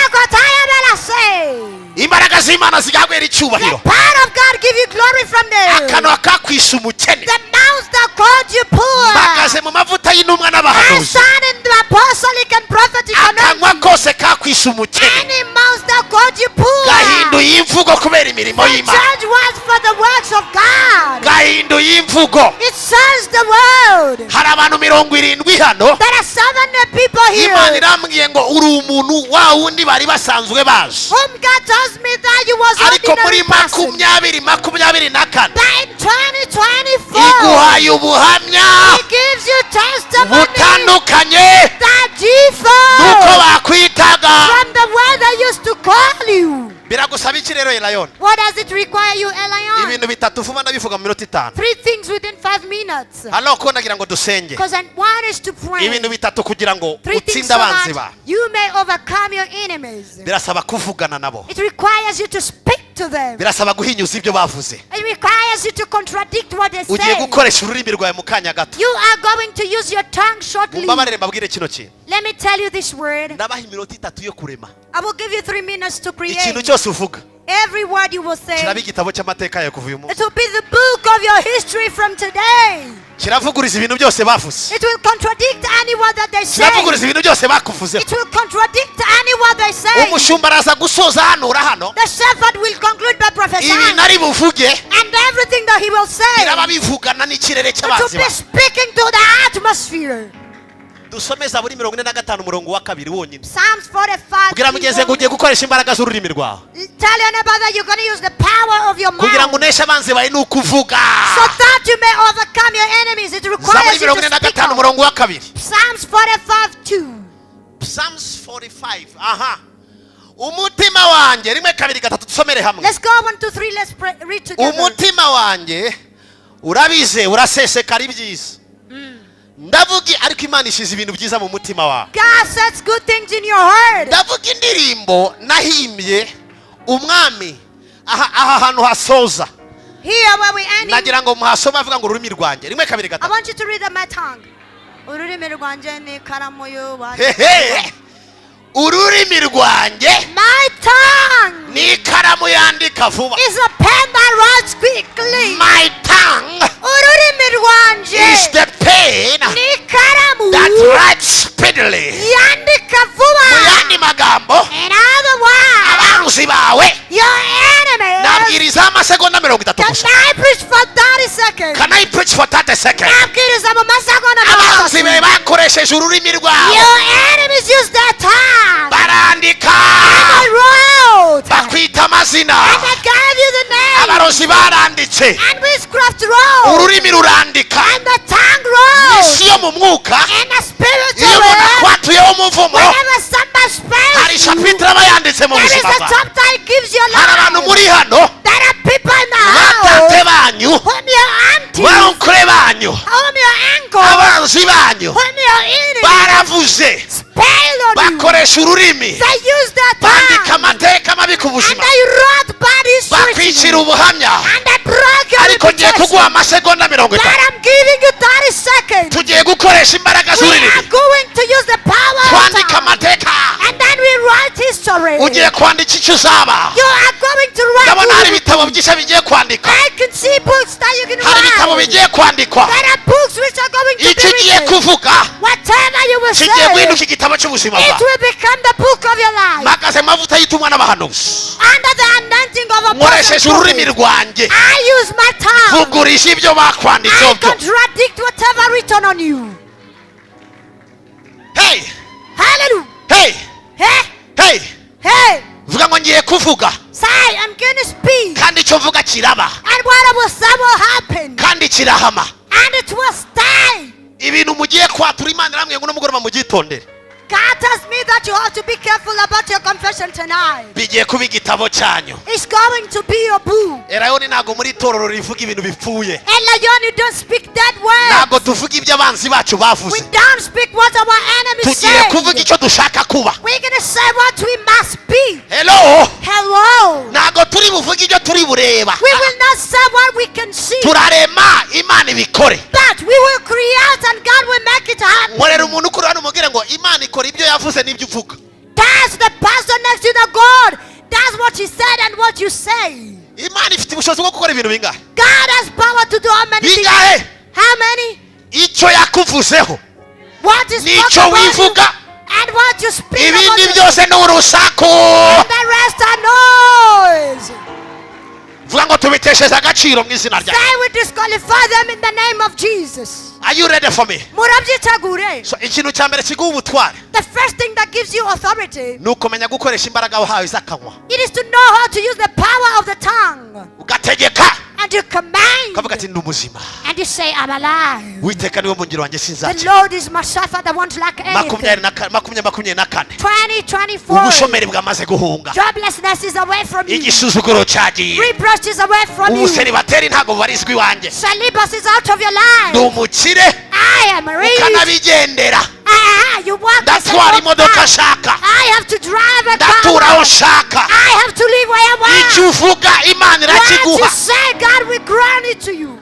Imbaraga z'Imana zigagwera
The
icyubahiro.
Power of God give you glory from there.
Akanwa kakwise umukene,
The mouth that called you poor.
mpagaze mu mavuta y'intumwa
I
n'abahanuzi.
stand in the apostolic and prophetic
Akanwa
anointing.
kose kakwise umukene,
Any mouth that called you poor.
gahinduye imvugo kubera imirimo
The
y'Imana.
church was for the works of God.
Gahinduye imvugo.
It serves the world.
Hari abantu 70 hano.
There are 7 people
Imana
here
irambwiye ngo uri umuntu wa wundi bari basanzwe bazi,
whom God tells me that you was
ariko muri
ordinary person.
2024
But in 2024,
iguhaye ubuhamya
He gives you testimony
butandukanye
that differs
nuko bakwitaga.
From the way they used to call you.
Biragusaba iki rero, Elayon?
What does it require you, Elion?
Ibintu bitatu vuba, ndabivuga mu minota 5.
Three things within 5 minutes.
Hano ko nagira ngo dusenge.
Because I want us to pray.
Ibintu bitatu kugira ngo
Three things
utsinde
so
abanzi
that
ba
you may overcome your enemies.
Birasaba kuvugana nabo.
It requires you to speak to them.
Birasaba guhinyuza ibyo bavuze.
It requires you to contradict what they
Ugiye
say.
Gukoresha ururimi rwawe mu kanya gato.
You are going to use your tongue shortly.
Mumbabarire mbabwire kino kintu.
Let me tell you this word.
Ndabaha iminota 3 yo kurema.
I will give you 3 minutes to
Ikintu
create.
cyose uvuga
Every word you will say,
kiraba igitabo cy'amateka yawe kuva uyu munsi.
It will be the book of your history from today.
Kiravuguriza ibintu byose bavuze.
It will contradict any word that they say.
Kiravuguriza ibintu byose bakuvuzeho.
It will contradict any word they say.
Umushumba araza gusoza hanura hano.
The shepherd will conclude by prophesying.
Ibintu ari buvuge
And everything that he will say,
biraba bivugana n'ikirere
it will
cy'abanzi
be
ba
speaking to the atmosphere.
Dusome Zaburi 45 umurongo wa 2 wonyine.
Psalms 45.
Bwira mugenzi ngo ugiye gukoresha imbaraga z'ururimi rwawe.
Tell your neighbor that you're going to use the power of your
Kugira ngo
mouth.
uneshe abanzi bawe ni ukuvuga.
So that you may overcome your enemies. It
Zaburi
requires you
mirongo
to
ine na
speak
gatanu
out.
umurongo wa 2.
Psalms 45 2.
Psalms 45, aha, umutima wanjye, rimwe, kabiri, gatatu, dusomere hamwe.
Let's go. One, two, three. Let's pray, read together.
Umutima wanjye urabize urasesekara ibyiza. Ndavuga, ariko Imana ishize ibintu byiza mu mutima wawe.
God sets good things in your heart.
Ndavuga indirimbo nahimbye umwami. Aha hantu hasoza,
Here where we ending,
nagira ngo muhasome avuga ngo ururimi rwanjye. Rimwe, kabiri,
I
gatatu.
Want you to read my tongue. Ururimi rwanjye ni ikaramu y'uwa-
Hehe, ururimi rwanjye
My tongue
ni ikaramu yandika vuba.
Is a pen that writes quickly.
My tongue
Ururimi rwanjye
is the pen
ni ikaramu
that writes speedily.
yandika vuba.
Mu yandi magambo,
In other words,
abanzi bawe,
your enemies,
nabwiriza amasegonda 30
can
gusa.
I preach for 30 seconds?
Can I preach for 30 seconds?
Nabwiriza mu masegonda
Abanzi
30.
bawe bakoresheje ururimi rwabo,
Your enemies use their tongue.
barandika,
And they wrote.
bakwita amazina.
And they gave you the name.
Abarozi baranditse.
And witchcraft wrote.
Ururimi rurandika.
And the tongue wrote.
Isi yo mu mwuka,
And the spiritual
iyo umuntu
world.
akwatuyeho umuvumo,
Whenever somebody
hari
spells you,
chapitre aba yanditse mu
there is
buzima
a
bwawe.
chapter it gives you
Hari abantu
life.
muri hano,
There are people in the house
batate banyu,
whom your aunties,
ba oncle banyu,
whom your uncle,
abanzi banyu
whom your enemies
baravuze,
spell on you.
bakoresha ururimi,
They use their
bandika
tongue.
amateka mabi ku
And
buzima,
they wrote bad history to
bakwicira
you.
ubuhamya.
And they broke your
Ariko ngiye
reputation.
kuguha amasegonda mirongo
But
itatu.
I'm giving you 30 seconds.
Tugiye gukoresha imbaraga
We
z'ururimi,
are going to use the power of
twandika
tongue.
amateka.
And then we write history.
Ugiye kwandika icyo uzaba.
You are going to write.
Ndabona hari ibitabo byinshi bigiye kwandika.
I can see books that you can
Hari ibitabo
write.
bigiye kwandikwa.
There are books which are going to
Icyo
be
ugiye
written.
kuvuga
Whatever you will
kigiye
say,
guhinduka igitabo cy'ubuzima
it
bwawe.
will become the book of your life.
Mpagaze mu mavuta y'intumwa n'abahanuzi,
Under the anointing of a
nkoresheje ururimi rwanjye,
I use my tongue.
vugurisha ibyo bakwanditseho
I
byo.
Contradict whatever written on you.
Hey!
Hallelujah.
Hey!
Hey,
Hey!
Hey.
Vuga ngo ngiye kuvuga,
Say, I'm going to speak.
Kandi icyo mvuga kiraba,
And what I will say will happen.
Kandi kirahama.
And it will stay.
Ibintu mugiye kwatura, Imana irambwiye ngo nimugoroba mubyitondere.
God tells me that you have to be careful about your confession tonight.
Bigiye kuba igitabo cyanyu.
It's going to be your book.
Erayoni ntabwo muri itorero rivuga ibintu bipfuye.
And Lion, you don't speak that word.
Ntabwo tuvuga ibyo abandi Abanzi bacu
We
bavuze.
Don't speak what our enemies
Tugiye kuvuga
say.
icyo dushaka kuba.
We're going to say what we must be.
Hello.
Hello.
Ntabwo turi buvuge ibyo turi bureba.
We will not say what we can see,
Turarema, Imana ibikore.
But we will create and God will make it happen.
Nkorera umuntu ukuri hano umubwire ngo Imana ikora ibyo yavuze n'ibyo uvuga.
That's the person next to the God. That's what he said and what you say.
Imana ifite ubushobozi bwo gukora ibintu bingahe?
God has power to do how many things?
Bingahe?
How many?
Icyo yakuvuzeho
What is
n'icyo
spoken about you
wivuga,
and what you speak about
ibindi
yourself.
byose ni urusaku.
The rest are noise.
Vuga ngo tubitesheje agaciro mu izina rya
Say we disqualify them in the name of Jesus.
Are you ready for me?
Murabyitegure.
So, ikintu cya mbere kiguha ubutware
The first thing that gives you authority,
ni ukumenya gukoresha imbaraga wahawe z'akanwa.
It is to know how to use the power of the tongue.
Ugategeka,
And you command.
ukavuga ati ndi muzima.
And you say, "I'm alive."
Uwiteka niwe mwungeri wanjye,
The
sinzakena.
Lord is my shepherd, I won't lack anything.
2024.
2024.
Ubushomeri bwamaze guhunga.
Joblessness is away from you.
Igisuzuguro cyagiye.
Reproach is away from you.
Ubuseribateri ntabwo bubarizwa iwanjye.
Celibacy is out of your
Ndi
life.
umukire.
I am rich.
Ukanabigendera.
Ah, you walk as a
Ndatwara imodoka
car.
nshaka.
I have to drive a
Ndatura aho
car.
nshaka.
I have to live where I want.
Icyo uvuga, Imana
What you
irakiguha.
say, God will grant it to you.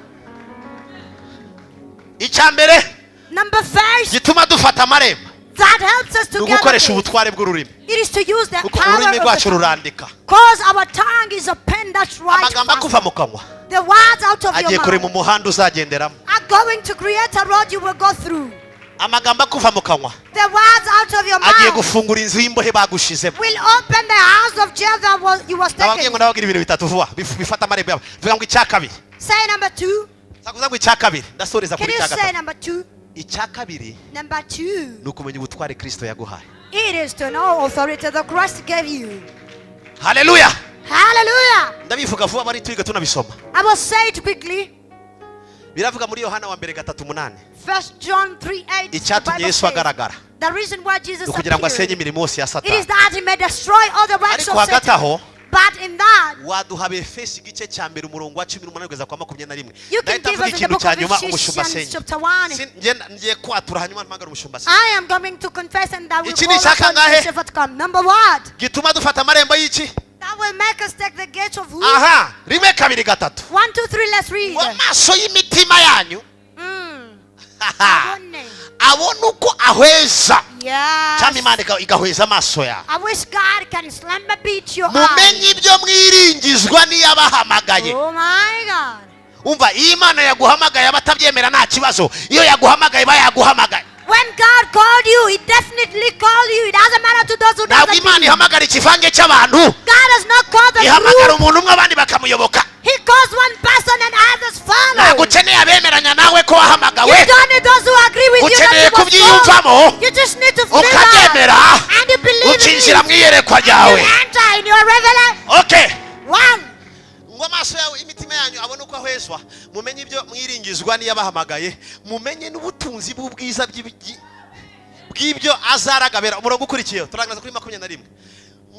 Icya mbere
Number first,
gituma dufata amarembo
that helps us
ni
to
ugukoresha
gather.
ubutware bw'ururimi,
It is to use the
kuko
power
ururimi
of
rwacu
the
rurandika.
Cause our tongue is a pen that writes
Amagambo
fast.
akuva mu kanwa
The words out of
agiye
your
kurema
mouth
umuhanda uzagenderamo.
Are going to create a road you will go through.
Amagambo akuva mu kanwa
The words out of your
agiye
mouth
gufungura inzu y'imbohe bagushizemo.
Will open the house of jail that was you was
Nababwiye
taken.
ngo ndababwira ibintu bitatu vuba bifata amarembo yabo. Vuga ngo icya kabiri.
Say number two.
Sakuza ngo icya kabiri, ndasoreza
Can
kuri
you
icya
say
gatatu.
number two?
Icya kabiri
Number two.
ni ukumenya ubutware Kristo yaguhaye.
It is to know authority that Christ gave you.
Haleluya.
Hallelujah.
Ndabivuga vuba bari twiga tunabisoma.
I will say it quickly.
Biravuga muri Yohana wa mbere 3:8.
First John 3:8. The
Icyatumye
Bible
Yesu
says,
agaragara
the reason why Jesus
ni ukugira ngo asenye
appeared,
imirimo yose ya
it
Satani.
is that he may destroy all the works
Ariko
of
hagati
Satan.
aho,
But in that,
waduha Abefesi igice cya mbere umurongo wa 18 kugeza kwa 21.
You can
Ndahita
give
mvuga
us in the
ikintu
book
cya
of
nyuma, umushumba
Ephesians
asenye.
chapter 1.
Ngiye kwatura hanyuma mpamagara umushumba asenye.
I am going to confess and I will
Iki ni
call upon
icyakangahe?
the shepherd to come. Number what?
Gituma dufata amarembo y'iki?
That will make us take the gates of who?
Aha, rimwe, kabiri, gatatu.
One, two, three, let's read.
Ngo amaso y'imitima yanyu
Abone.
abone uko ahweza, cyangwa
Yes.
Imana igahweza amaso yawe.
I wish God can slumber beat your
Mumenye
eyes.
ibyo mwiringizwa n'iyabahamagaye.
Oh my God.
Umva, iyo Imana yaguhamagaye, abatabyemera nta kibazo, iyo yaguhamagaye iba yaguhamagaye.
When God called you, He definitely called you. It doesn't matter to those who
Ntabwo
doesn't
Imana
believe.
ihamagara ikivange cy'abantu.
God has not called the
Ihamagara
group.
umuntu umwe, abandi bakamuyoboka.
He calls one person and others follow.
Ntabwo ukeneye abemeranya nawe ko wahamagawe.
You don't need those who agree with you that
Ukeneye
you was called.
kubyiyumvamo,
You just need to feel that.
ukabyemera,
And you believe in
ukinjira
it.
mu iyerekwa
You
ryawe.
enter in your revelation.
Okay.
One.
Ngo amaso yawe, imitima yanyu abone uko ahwezwa, mumenye ibyo mwiringizwa n'iyabahamagaye, mumenye n'ubutunzi bw'ubwiza bw'ibyo azaragabera. Umurongo ukurikiyeho turangiza kuri 21,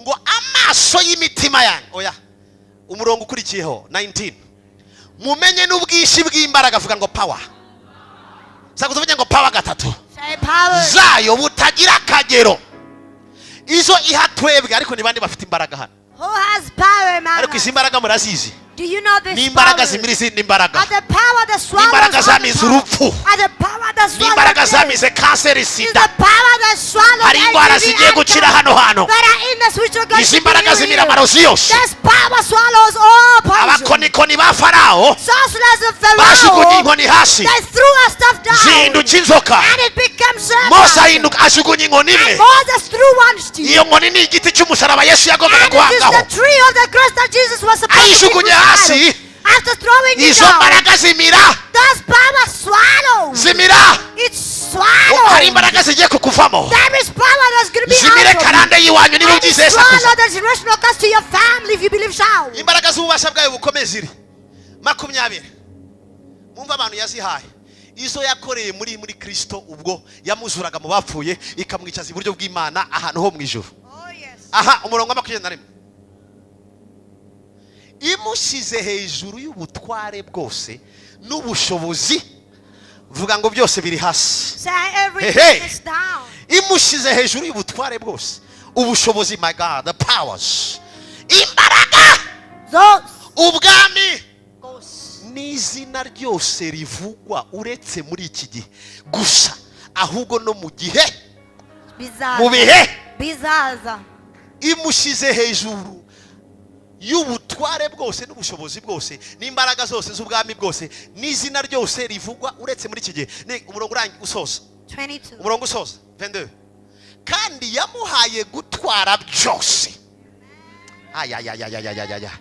ngo amaso y'imitima yanyu, oya, umurongo ukurikiyeho 19, mumenye n'ubwinshi bw'imbaraga. Avuga ngo power. Sakuza uvuge ngo power gatatu.
Say power.
Zayo butagira akagero, izo iha twebwe. Ariko ni bande bafite imbaraga hano?
Who has power, man?
Ariko izi mbaraga murazizi?
Do you know this
Ni imbaraga
power?
zimira izindi mbaraga.
Are the power that swallows
Imbaraga
other
zamize
power.
urupfu.
Are the power that
Ni
swallows
imbaraga
death.
zamize kanseri,
Is
sida.
the power that swallows
Hari indwara
HIV
zigiye
and
gukira
cancer
hano hantu.
that are in the which are going
Izi
to be
mbaraga zimira
healed.
amarozi yose.
This power swallows all poison.
Abakonikoni ba Farawo
Sorcerers of
bajugunye
Pharaoh,
inkoni hasi,
they threw a staff down
zihinduka inzoka.
And it became serpent.
Mose ahinduka ajugunya inkoni imwe.
And Moses threw one stick.
Iyo nkoni ni igiti cy'umusaraba Yesu yagombaga
And it is
guhangaho.
the tree of the cross that Jesus was supposed to be
Ayijugunye
crucified.
hasi,
After throwing it
izo
down,
mbaraga zimira,
those power swallowed.
zimira.
It
Hari
swallowed.
imbaraga zigiye kukuvamo,
There is power that's going to be
zimire
out of you.
karande y'iwanyu niba
And it
ubyizeye. Sakuza.
swallow the generational curse to your family if you believe so.
Imbaraga z'ububasha bwayo bukomeye ziri 20. Mwumva abantu yazihaye, izo yakoreye muri Kristo ubwo yamuzuraga mu bapfuye, ikamwicaza iburyo bw'Imana ahantu ho mu ijuru.
Oh, yes.
Aha, umurongo wa 21, imushyize hejuru y'ubutware bwose n'ubushobozi Vuga ngo byose biri hasi.
Say everything
Hey, hey.
is down.
Imushyize hejuru y'ubutware bwose, ubushobozi, my God, the powers, imbaraga,
Those
ubwami
goes.
N'izina ryose rivugwa, uretse muri iki gihe gusa, ahubwo no mu gihe
Bizaza.
mu bihe.
Bizaza.
Imushyize hejuru y'ubutware bwose n'ubushobozi bwose n'imbaraga zose z'ubwami bwose n'izina ryose rivugwa, uretse muri iki gihe. Ni umurongo urangi usoza.
22.
Umurongo usoza, 22. Kandi yamuhaye gutwara byose. Ayayayayayaya,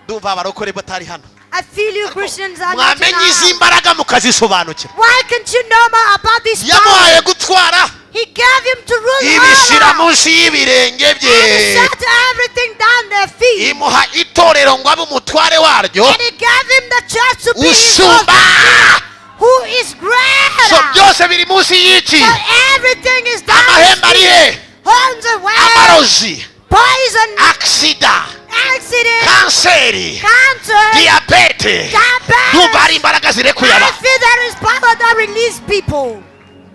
ndumva abarokore batari hano.
I feel you Christians are not
Mwamenye izi
enough.
mbaraga mukazisobanukira.
Why can't you know more about this power?
Yamuhaye gutwara,
He gave him to rule
ibishyira
over.
munsi y'ibirenge bye.
And he set everything down their feet.
Imuha itorero ngo abe umutware waryo,
And he gave him the church to be his
usumba.
husband, who is
So
greater.
byose biri munsi y'iki?
So everything is down
Amahembe
his
ari
feet.
he?
Horns and waves,
Amarozi,
poison,
accident,
accident,
kanseri,
cancer,
diyabete.
diabetes.
Ndumva hari imbaraga zirekuye
I
abantu.
feel there is power that release people.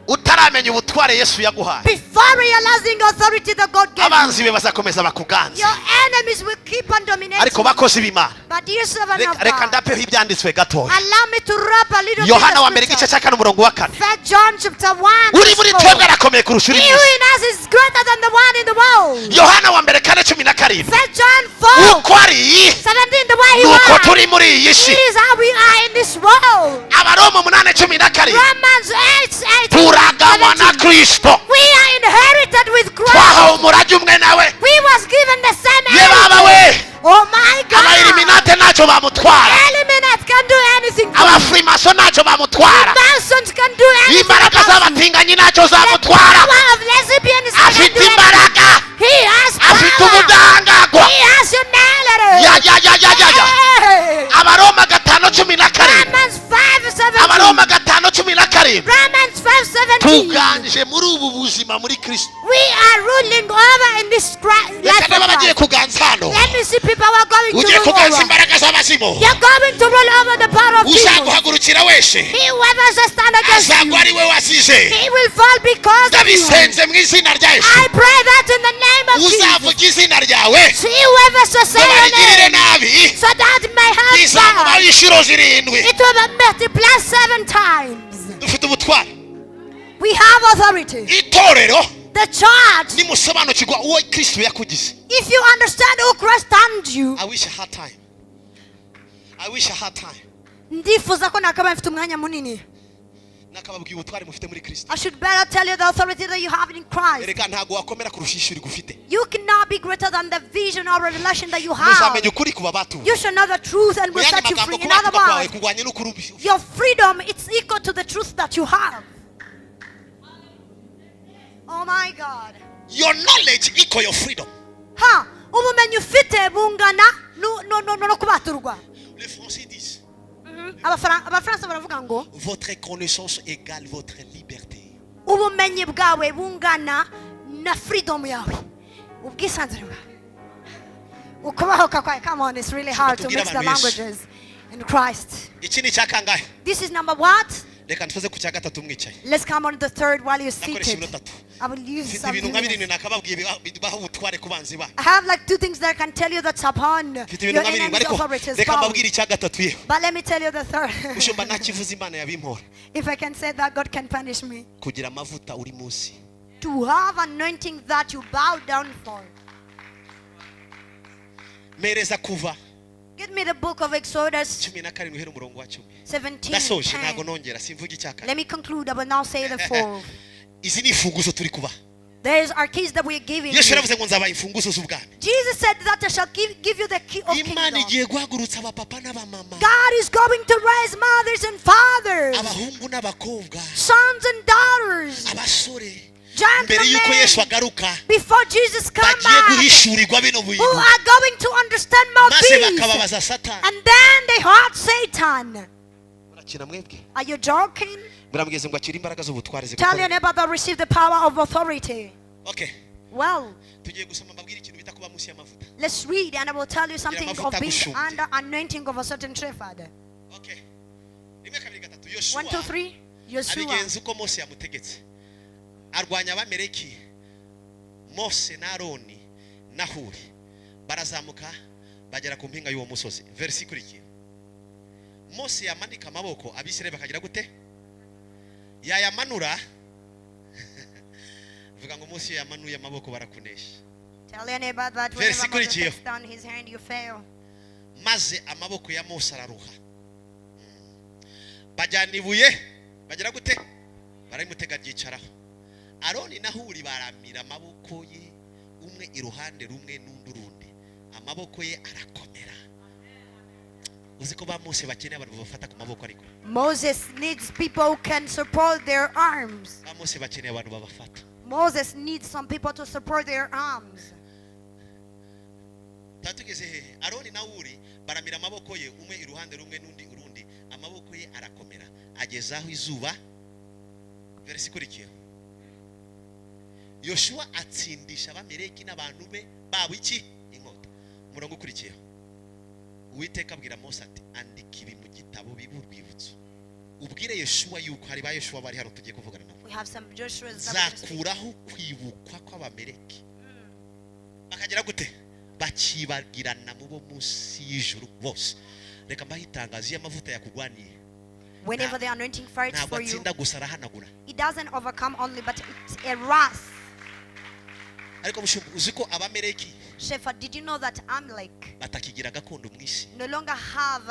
Utaramenya ubutware Yesu yaguhaye,
Before realizing authority that God gave you,
abanzi be bazakomeza bakuganze.
your enemies will keep on dominating.
Ariko bakozi b'Imana,
But dear servant
reka
of
reka
God,
ndapeho ibyanditswe gatoya.
Allow me to wrap a little bit
Yohana wa
of
mbere, igice
scripture.
cya 4, umurongo wa 4.
First John chapter 1
Uri
verse
muri
4.
twebwe arakomeye kurusha uri
He
mu
who
isi.
in us is greater than the one in the world.
Yohana wa mbere 4:17.
First John 4
Uko ari,
17, the way he
nuko
was.
turi muri iyi si.
It is how we are in this world.
Abaroma 8:17.
Romans 8 8
Turaganywa na
17.
Kristo.
We are inherited with Christ.
Twahawe umurage umwe nawe.
We was given the same
Ye baba we.
heritage. Oh my God.
Abailiminate ntacyo bamutwara.
Eliminate can do anything for you.
Abafurimaso ntacyo bamutwara.
Masons can do anything
Imbaraga
about you.
z'abatinganyi ntacyo
The
zamutwara.
power of lesbians can
Afite
do anything.
imbaraga.
He has
Afite
power.
ubudahangarwa.
He has humanity.
Ya ya ya ya ya ya.
Hey.
Abaroma 5:17.
Romans 5:17.
Abaroma 5:17.
Romans 5:17.
Tuganje muri ubu buzima muri Kristo.
We are ruling over in this
Reka
life
niba
of
bagiye
Christ.
kuganza hano,
Let me see people who are going to
ugiye
rule
kuganza
over.
imbaraga z'abazimu.
You're going to rule over the power of demons.
Uzaguhagurukira wese
He whoever shall stand against you,
azagwa ari we wasize.
he will fall because of you.
Ndabisenze mu izina rya Yesu.
I pray that in the name of Jesus.
Uzavuga izina ryawe
See whoever shall say
ngo
your
barigirire
name,
nabi,
so that may have
rizamubaho
God.
inshuro zirindwi.
It will be multiplied seven times.
Dufite ubutware.
We have authority.
Itorero,
The church,
nimusobanukirwa uwo Kristo yakugize.
If you understand who Christ turned you,
I wish I had time. I wish I had time.
Ndifuza ko nakabaye mfite umwanya munini.
Nakababwiye ubutware mufite muri Kristo.
I should better tell you the authority that you have in Christ.
Erega ntabwo wakomera kurusha ishuri gufite.
You cannot be greater than the vision or revelation that you have.
Muzamenya ukuri kuba batuwe.
You shall know the truth and
Mu
will
yandi
set you
magambo,
free. In other
kubatuka kwawe
words,
kurwanya n'ukuri ufite.
your freedom it's equal to the truth that you have. Oh my God.
Your knowledge equal your freedom.
Ha, ubumenyi ufite bungana no kubaturwa.
Les Français disent:
Abafaransa baravuga ngo
votre connaissance égale votre liberté.
Ubumenyi bwawe bungana na freedom yawe, ubwisanzure bwawe, ukubahoka kwawe. Come on, it's really hard to
Tubwire
mix the
abantu Yesu.
languages in Christ.
Iki ni icya kangahe?
This is number what?
Reka nsoze ku cya gatatu mwicaye.
Let's come on the third while you're
Nakoresha
seated.
iminota itatu.
I will use
Mfite
some
ibintu nka birindwi
minutes.
nakababwiye bibaha ubutware ku banzi banyu.
I have like two things that I can tell you that's upon
Mfite ibintu
your
nka birindwi,
enemies'
ariko
authorities
reka
power.
mbabwire icya gatatu yewe.
But let me tell you the third.
Mushumba ntakivuze Imana yabimpora.
If I can say that, God can punish me.
Kugira amavuta uri munsi.
To have anointing that you bow down for.
Mereza Kuva
Give me the book of Exodus
17, uhera umurongo wa 10.
17.
Ndasoje,
10.
ntabwo nongera simvuga icya kane.
Let me conclude. I will now say the fourth.
Izi ni imfunguzo turi kuba.
There is our keys that we are giving
Yesu
you.
yaravuze ngo nzabaha imfunguzo z'ubwami.
Jesus said that I shall give you the key of
Imana
kingdom.
igiye guhagurutsa abapapa n'abamama,
God is going to raise mothers and fathers,
abahungu n'abakobwa,
sons and daughters,
abasore, mbere y'uko Yesu
gentlemen,
agaruka,
before Jesus comes
bagiye
back,
guhishurirwa bino
who
bintu,
are going to understand more
maze
peace.
bakababaza Satani.
And then they heard Satan.
Murakina mwebwe?
Are you joking?
Muramugeze ngo akire imbaraga z'ubutware
Tell your
zigukorera.
neighbor that receive the power of authority.
Okay.
Well,
Tugiye gusoma mbabwire ikintu bita kuba munsi y'amavuta.
Let's read and I will tell you something of
Amavuta
being
agushumbye.
under anointing of a certain shepherd.
Okay, rimwe, kabiri, gatatu.
1, 2,
Yoshuwa
3. Yoshua
Abigenza uko Mose yamutegetse, arwanya Abameleki. Mose na Aroni na Huri barazamuka bagera ku mpinga y'uwo musozi. Verse ikurikiye, Mose yamanika amaboko, Abisirayeli bakagira gute? Yayamanura. Vuga ngo Mose iyo yamanuye amaboko barakunesha.
Tell your neighbor that
Verse
whenever Moses
ikurikiyeho.
takes down his hand, you fail.
Maze amaboko ya Mose araruha, bajyana ibuye, bagira gute? Baramutega, ryicaraho. Aroni na Huri baramira amaboko ye, umwe iruhande rumwe n'undi urundi, amaboko ye arakomera. Uzi ko ba Mose bakeneye abantu babafata ku maboko, ariko
Moses needs people who can support their arms.
Ba Mose bakeneye abantu babafata.
Moses needs some people to support their arms.
Tuba tugeze hehe? Aroni na Huri baramira amaboko ye, umwe iruhande rumwe n'undi urundi, amaboko ye arakomera, ageza aho izuba. Verse ikurikiyeho, Yoshuwa atsindisha Abameleki n'abantu be babo iki? Inkota. Umurongo ukurikiyeho, Uwiteka abwira Mose ati: "Andika ibi mu gitabo bibe urwibutso, ubwire Yoshuwa yuko." Hari ba Yoshuwa bari hano tugiye kuvugana nabo.
We have some Joshuas that we can speak.
Nzakuraho kwibukwa kw'Abameleki, bakagera gute? Bakibagirana mu bo munsi y'ijuru bose. Reka mbahe itangazo: iyo amavuta yakugwaniye,
Whenever the anointing fights
ntabwo
for you,
atsinda gusa, arahanagura.
It doesn't overcome only, but it erases.
Ariko mushumba, uzi ko Abameleki
Shepherd, did you know that Amalek
batakigira gakondo mu isi?
No longer have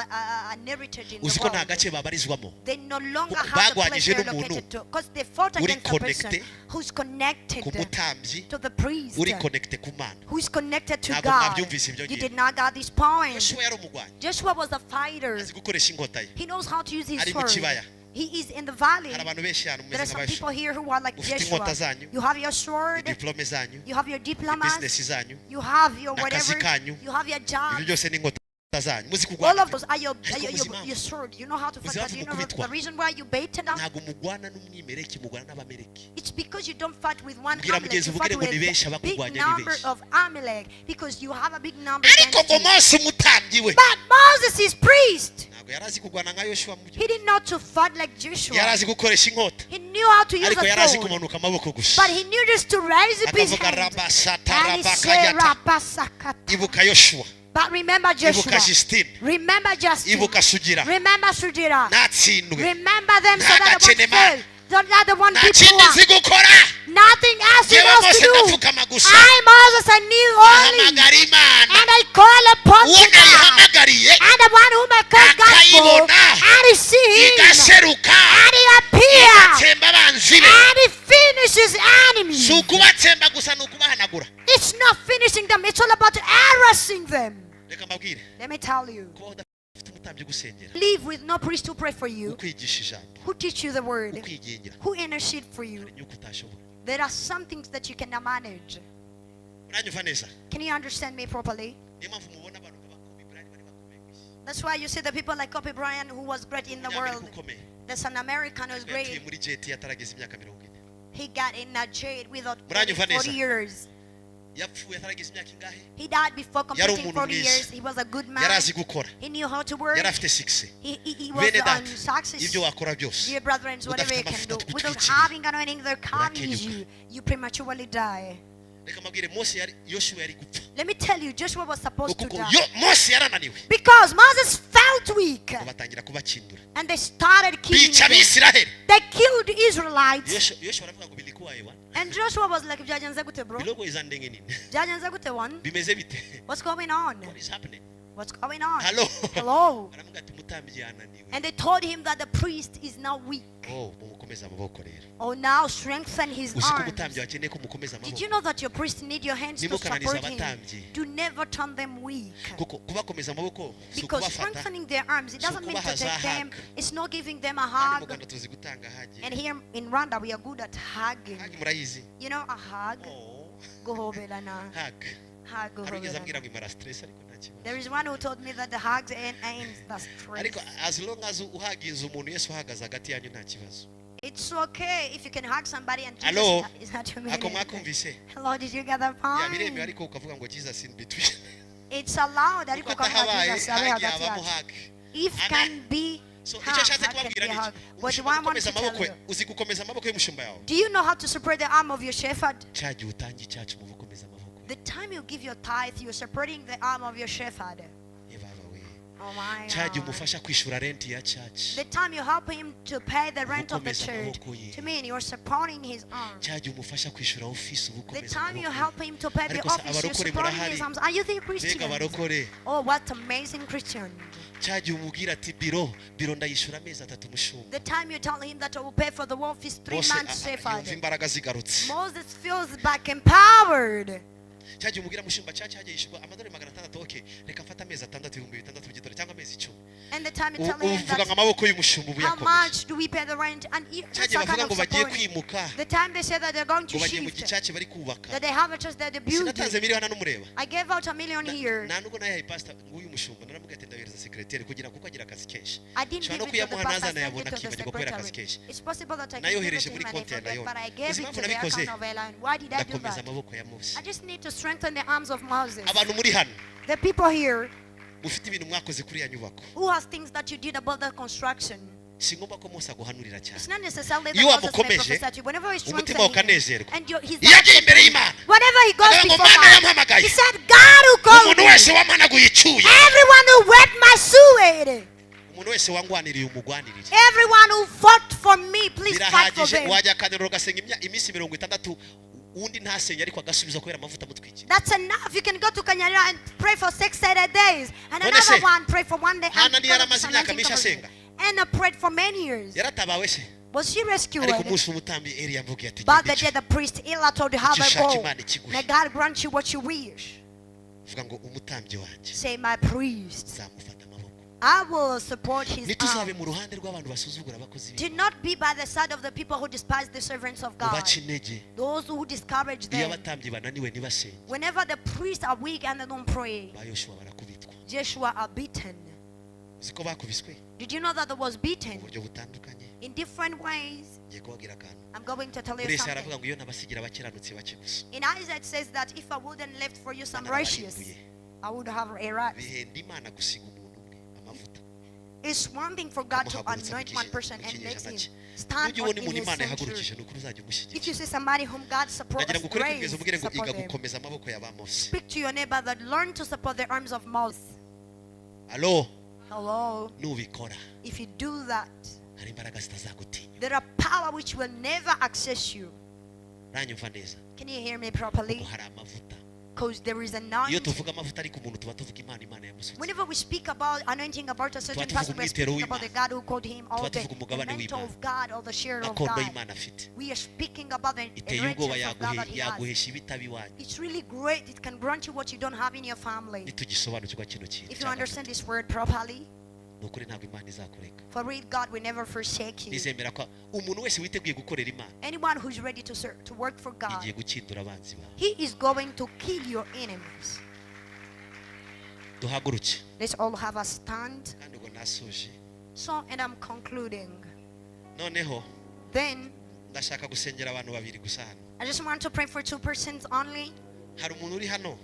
an heritage in the
Uzi ko nta
world?
gace babarizwamo?
They no longer
Kuko
have the place
bagwanyije
they're
n'umuntu
located to. Because they fought
uri
against a person
connected
who's connected
ku mutambyi,
to the priest,
uri connected ku Mana.
who is connected to
Ntabwo
God.
mwabyumvise ibyo
You
ngibyo.
Did not got this point.
Yoshuwa yari umugwanyi.
Joshua was a fighter.
Azi gukoresha inkota ye.
He knows how to use his
Ari mu
sword.
kibaya.
He is in the valley.
Hari abantu benshi hano
There are
mumeze
some
nka
people here who are like
Mufite
Joshua.
inkota zanyu,
You have your sword,
diplôme zanyu,
you have your diplomas,
bizinesi zanyu,
you have your
n'akazi
whatever,
kanyu.
You have your job.
Ibyo byose ni inkota zanyu, muzi
All
kurwana.
of those are your,
Ariko
your,
muzi
your,
impamvu?
your sword. You know how to fight,
Muzi
but
impamvu
you know
mukubitwa?
The reason why you beaten up?
Ntabwo mugwana n'umwimereki, mugwana n'Abameleki.
It's because you don't fight with one
Bwira
Amalek.
mugenzi
You
ubwire
fight
ngo ni
with
benshi
a big
abakurwanya, ni
number
benshi.
Of Amalek because you have a big number
Ariko
against
ngo
you.
Mose umutambyi we
But Moses is priest.
ntabwo yari azi kurwana nka Yoshuwa mu byo.
He didn't know to fight like Joshua.
Yari azi gukoresha inkota,
He knew how to use
ariko yari
a
azi
sword.
kumanuka amaboko gusa.
But he knew just to raise up his
Akavuga
hand.
rabasata
And he said,
rabakayata.
"Rabasakata."
Ibuka Yoshuwa.
But remember
Ibuka
Joshua.
Justine.
Remember Justin.
Ibuka Sugira.
Remember Sujira.
Natsindwe.
Remember them so that they
Ntagakene
won't fail. Don't let the one
Nta
be
kindi
poor.
nzi gukora.
Nothing else he
Yewe
knows
Mose
to do.
ndapfukama gusa.
I, Moses, I kneel only.
Ahamagara Imana.
And I call upon
Uwo
to God.
nayihamagariye
And the one whom I call God for.
akayibona,
And he see him.
igaseruka,
And he appear.
igatsemba abanzi be.
And he finishes enemies.
Si ukubatsemba gusa, ni ukubahanagura.
It's not finishing them. It's all about harassing them.
Reka mbabwire,
Let me tell you.
kubaho udafite umutambyi ugusengera,
Live with no priest to pray for you,
ukwigisha ijambo,
who teach you the word,
ukwigingira,
who intercede for you.
Hari inyuko utashobora.
There are some things that you cannot manage.
Uranyumva neza?
Can you understand me properly?
Niyo mpamvu mubona abantu nka ba Kobe Bryant bari bakomeye ku isi.
That's why you see the people like Kobe Bryant, who was great in the
Umunyamerika
world.
ukomeye.
There's an American who's
Ariko yapfuye
great.
muri jet atarageza imyaka 40.
He got in a jail without
Muranyumva
40
neza?
Years.
Yapfuye atarageza imyaka ingahe?
He died before
Yari
completing
umuntu
40
mwiza.
years. He was a good man.
Yari azi gukora.
He knew how to work.
Yari afite success.
He was
Bene
on
data,
success.
ibyo wakora byose
Dear brethren, whatever
udafite
you can
amavuta
do, without
atwikiriye,
having anointing that covers
urakenyuka.
you, you prematurely die.
Reka mbabwire, Mose yari, Yoshuwa yari gupfa.
Let me tell you, Joshua was supposed to
Kuko
die.
yo Mose yarananiwe,
Because Moses felt weak.
ngo batangira kubakindura,
And they started killing
bica
them.
Abisiraheli.
They killed the Israelites.
Yoshua aravuga ngo bilikuwa ewa
And Joshua was like, "Byagenze gute, bro?
Biloko eza ndenge nini?
Byagenze gute, one?
Bimeze bite?
What's going on?
What is happening?"
What's going on?"
Hello.
Hello.
Baravuga ati umutambyi yananiwe.
And they told him that the priest is now weak.
Oh, mumukomeze amaboko rero.
Oh, now strengthen his
Uzi ko
arms.
umutambyi akeneye ko mukomeza
Did
amaboko?
you know that your priest need your hands to
Nimukananiza
support him?
abatambyi.
Do never turn them weak.
Kuko kubakomeza amaboko si
Because
ukubafata.
strengthening their arms, it
Si
doesn't mean to
ukubaha za
take them.
hug.
It's not giving them a
Kandi mu
hug.
Rwanda tuzi gutanga hug.
And here in Rwanda, we are good at hugging.
Hug murayizi?
You know, a hug.
Oh,
Guhoberana.
hug.
Hug,
Hari ugeze ambwira
guhoberana.
ngo imara stress, ariko nta kibazo.
There is one who told me that the hugs ends the stress.
Ariko as long as uhaginze umuntu, Yesu ahagaze hagati yanyu, nta kibazo.
It's okay if you can hug somebody and Jesus
Hello?
Is not your
Ako
minute.
mwakumvise?
Hello, did you get that
Ya biremewe,
point?
ariko ukavuga ngo Jesus in between.
It's allowed. Ariko
Kuko
ukavuga
atahabaye
Jesus abe
hug
hagati
yabamo
yacu.
hug.
If
Amen.
can be
So
How
icyo nshatse
I can
kubabwira
be
ni iki?
hugged. What do
Umushumba
I want
gukomeza
to tell
amaboko
you?
uzi gukomeza amaboko y'umushumba yawe.
Do you know how to support the arm of your shepherd?
Cya gihe utanga icyacu mu gukomeza amaboko.
The time you give your tithe, you're supporting the arm of your shepherd.
Ye baba we.
Oh my
Cya gihe
God.
umufasha kwishyura renti ya church.
The time you help him to pay the rent of the
Ugukomeza
church,
amaboko ye.
to mean you're supporting his arm.
Cya gihe umufasha kwishyura office uba
The
ukomeza
time you
amaboko ye.
help him to pay the
Ariko se
office, you're
abarokore
supporting
murahari?
his arms. Are you the
Mbega
Christian?
abarokore.
Oh, what amazing Christian.
Cya gihe umubwira ati biro biro ndayishyura amezi atatu mushumba.
The time you tell him that I will pay for the office 3
Mose
months,
yumva
shepherd.
imbaraga zigarutse.
Moses feels back empowered.
Cya gihe umubwira mushumba cya cyagiye yishyurwa amadolari 600, okay reka mfate amezi atandatu 6000 by'idolari cyangwa amezi 10.
And the time you tell him
Uvuga
that
ngo amaboko y'umushumba ubu
how
yakomeje.
much do we pay the rent, and
Cya
that's
gihe
a kind
bavuga
of
ngo bagiye
supporting.
kwimuka,
The time they say that they're going to
ngo bagiye mu
shift,
gicaci bari kubaka.
that they have a church that they're building.
Sinatanze miliyoni n'umureba.
I gave out $1 million here.
Nta nubwo nayahaye pastor nguyu mushumba naramubwiye ati ndabihereza secretary kugira kuko agira akazi kenshi.
I didn't
Nshobora
give
no
it to the
kuyamuha
pastor, I sent
ntazanayabona
it to the
akibagirwa kubera akazi
secretary.
kenshi.
It's possible that I can give it
Nayohereje
to him
muri
and I
konti ya
forget,
Nayomi.
but I gave
Uzi
it
impamvu
to the
nabikoze?
account of Ellen. Why did I do
Ndakomeza
that?
amaboko ya Mose.
I just need to strengthen the arms of Moses.
Abantu muri hano
The people here
mufite ibintu mwakoze kuri ya nyubako.
who has things that you did about the construction.
Si ngombwa ko Mose aguhanurira cyane.
It's not necessarily that
Iyo
Moses may
wamukomeje,
prophesy to you. Whenever he
umutima
strengthens him,
ukanezerwa.
and his
Iyo agiye imbere y'Imana,
whenever he goes
akavuga ngo
before
Mana
God,
yampamagaye.
he said, God who called
Umuntu
me,
wese wamanaguye icyuya,
everyone who wept my sued,
umuntu wese wangwaniriye umugwanirire.
everyone who fought for me, please fight for
Birahagije
them.
wajya akaniro ugasenga iminsi 60 undi ntasenge ariko agasubiza kubera amavuta amutwikira.
That's enough. You can go to Kanyarira and pray for 6 8 days, and
None
another
se,
one pray for 1 day. And
Hana
because of
ntiyaramaze
this
imyaka
anointing
myinshi
covers you.
asenga.
Anna prayed for many years.
Yaratabawe se?
Was she rescued?
Ariko umunsi umutambyi Eli yamubwiye ati
But
genda
the day
icyo.
the priest Eli told her,
Icyo ushaka
go.
Imana ikiguhe.
May God grant you what you wish.
Vuga ngo umutambyi wanjye
Say, my priest,
nzamufata amaboko.
I will support his
Ntituzabe
arm.
mu ruhande rw'abantu basuzugura abakozi
Do
b'Imana.
not be by the side of the people who despise the servants of God.
Ubace intege.
Those who discourage
Iyo
them.
abatambyi bananiwe ntibasenge,
Whenever the priests are weak and they don't pray,
ba Yoshua barakubitwa.
Joshua are beaten.
Uzi ko bakubiswe
Did you know that there was
mu
beaten
buryo butandukanye?
in different ways?
Ngiye kubabwira akantu.
I'm going to tell you
Muri Yesaya aravuga
something.
ngo iyo ntabasigira abakiranutsi bake gusa,
In Isaiah it says that if I wouldn't left for you some
Imana
righteous,
arabarimbuye.
I would have a right.
Bihenda Imana gusiga umuntu umwe amavuta.
It's one thing for God to
Amuhagurutsa
anoint one person and
mu
makes
kinyejana
him
cye.
stand
Nujya
on
ubona
in
umuntu
his
Imana
century.
yahagurukije ni ukuri uzajya
If
umushyigikira.
you see somebody whom God supports,
Ndagira ngo ukore
raise,
kubwiza umubwire ngo
support
iga
them.
gukomeza amaboko ya ba Mose.
Speak to your neighbor that learn to support the arms of Moses.
Alo,
Hello.
nubikora
If you do that,
hari imbaraga zitazagutinya.
there are power which will never access you.
Uranyumva neza?
Can you hear me properly?
Kuko hari amavuta.
Because there is
Iyo
anointing.
tuvuga amavuta ariko umuntu tuba tuvuga Imana, Imana yamusutse.
Whenever we speak about anointing about a certain
Tuba
person,
tuvuga
we are
umwitero
speaking about the
w'Imana.
God who called him, all
Tuba
the,
tuvuga
the
umugabane
mantle
w'Imana.
of God, or the share of
Gakondo
God.
y'Imana afite.
We are speaking about the
Iteye ubwoba
inheritance of God that he has.
yaguhesha ibitaba iwanyu.
It's really great. It can grant you what you don't have in your family.
Nitugisobanukirwa kino kintu
If you
cya
understand
gatatu,
this word properly,
ni ukuri ntabwo Imana izakureka.
for real, God will never forsake you.
Nizemera ko umuntu wese witeguye gukorera Imana
Anyone who's ready to serve, to work for God,
igiye gukindura abanzi bawe.
He is going to kill your enemies.
Duhaguruke.
Let's all have a stand.
Kandi ubwo nasoje.
So, and I'm concluding.
Noneho
Then,
ndashaka gusengera abantu babiri gusa hano.
I just want to pray for 2 persons only.
Hari umuntu uri hano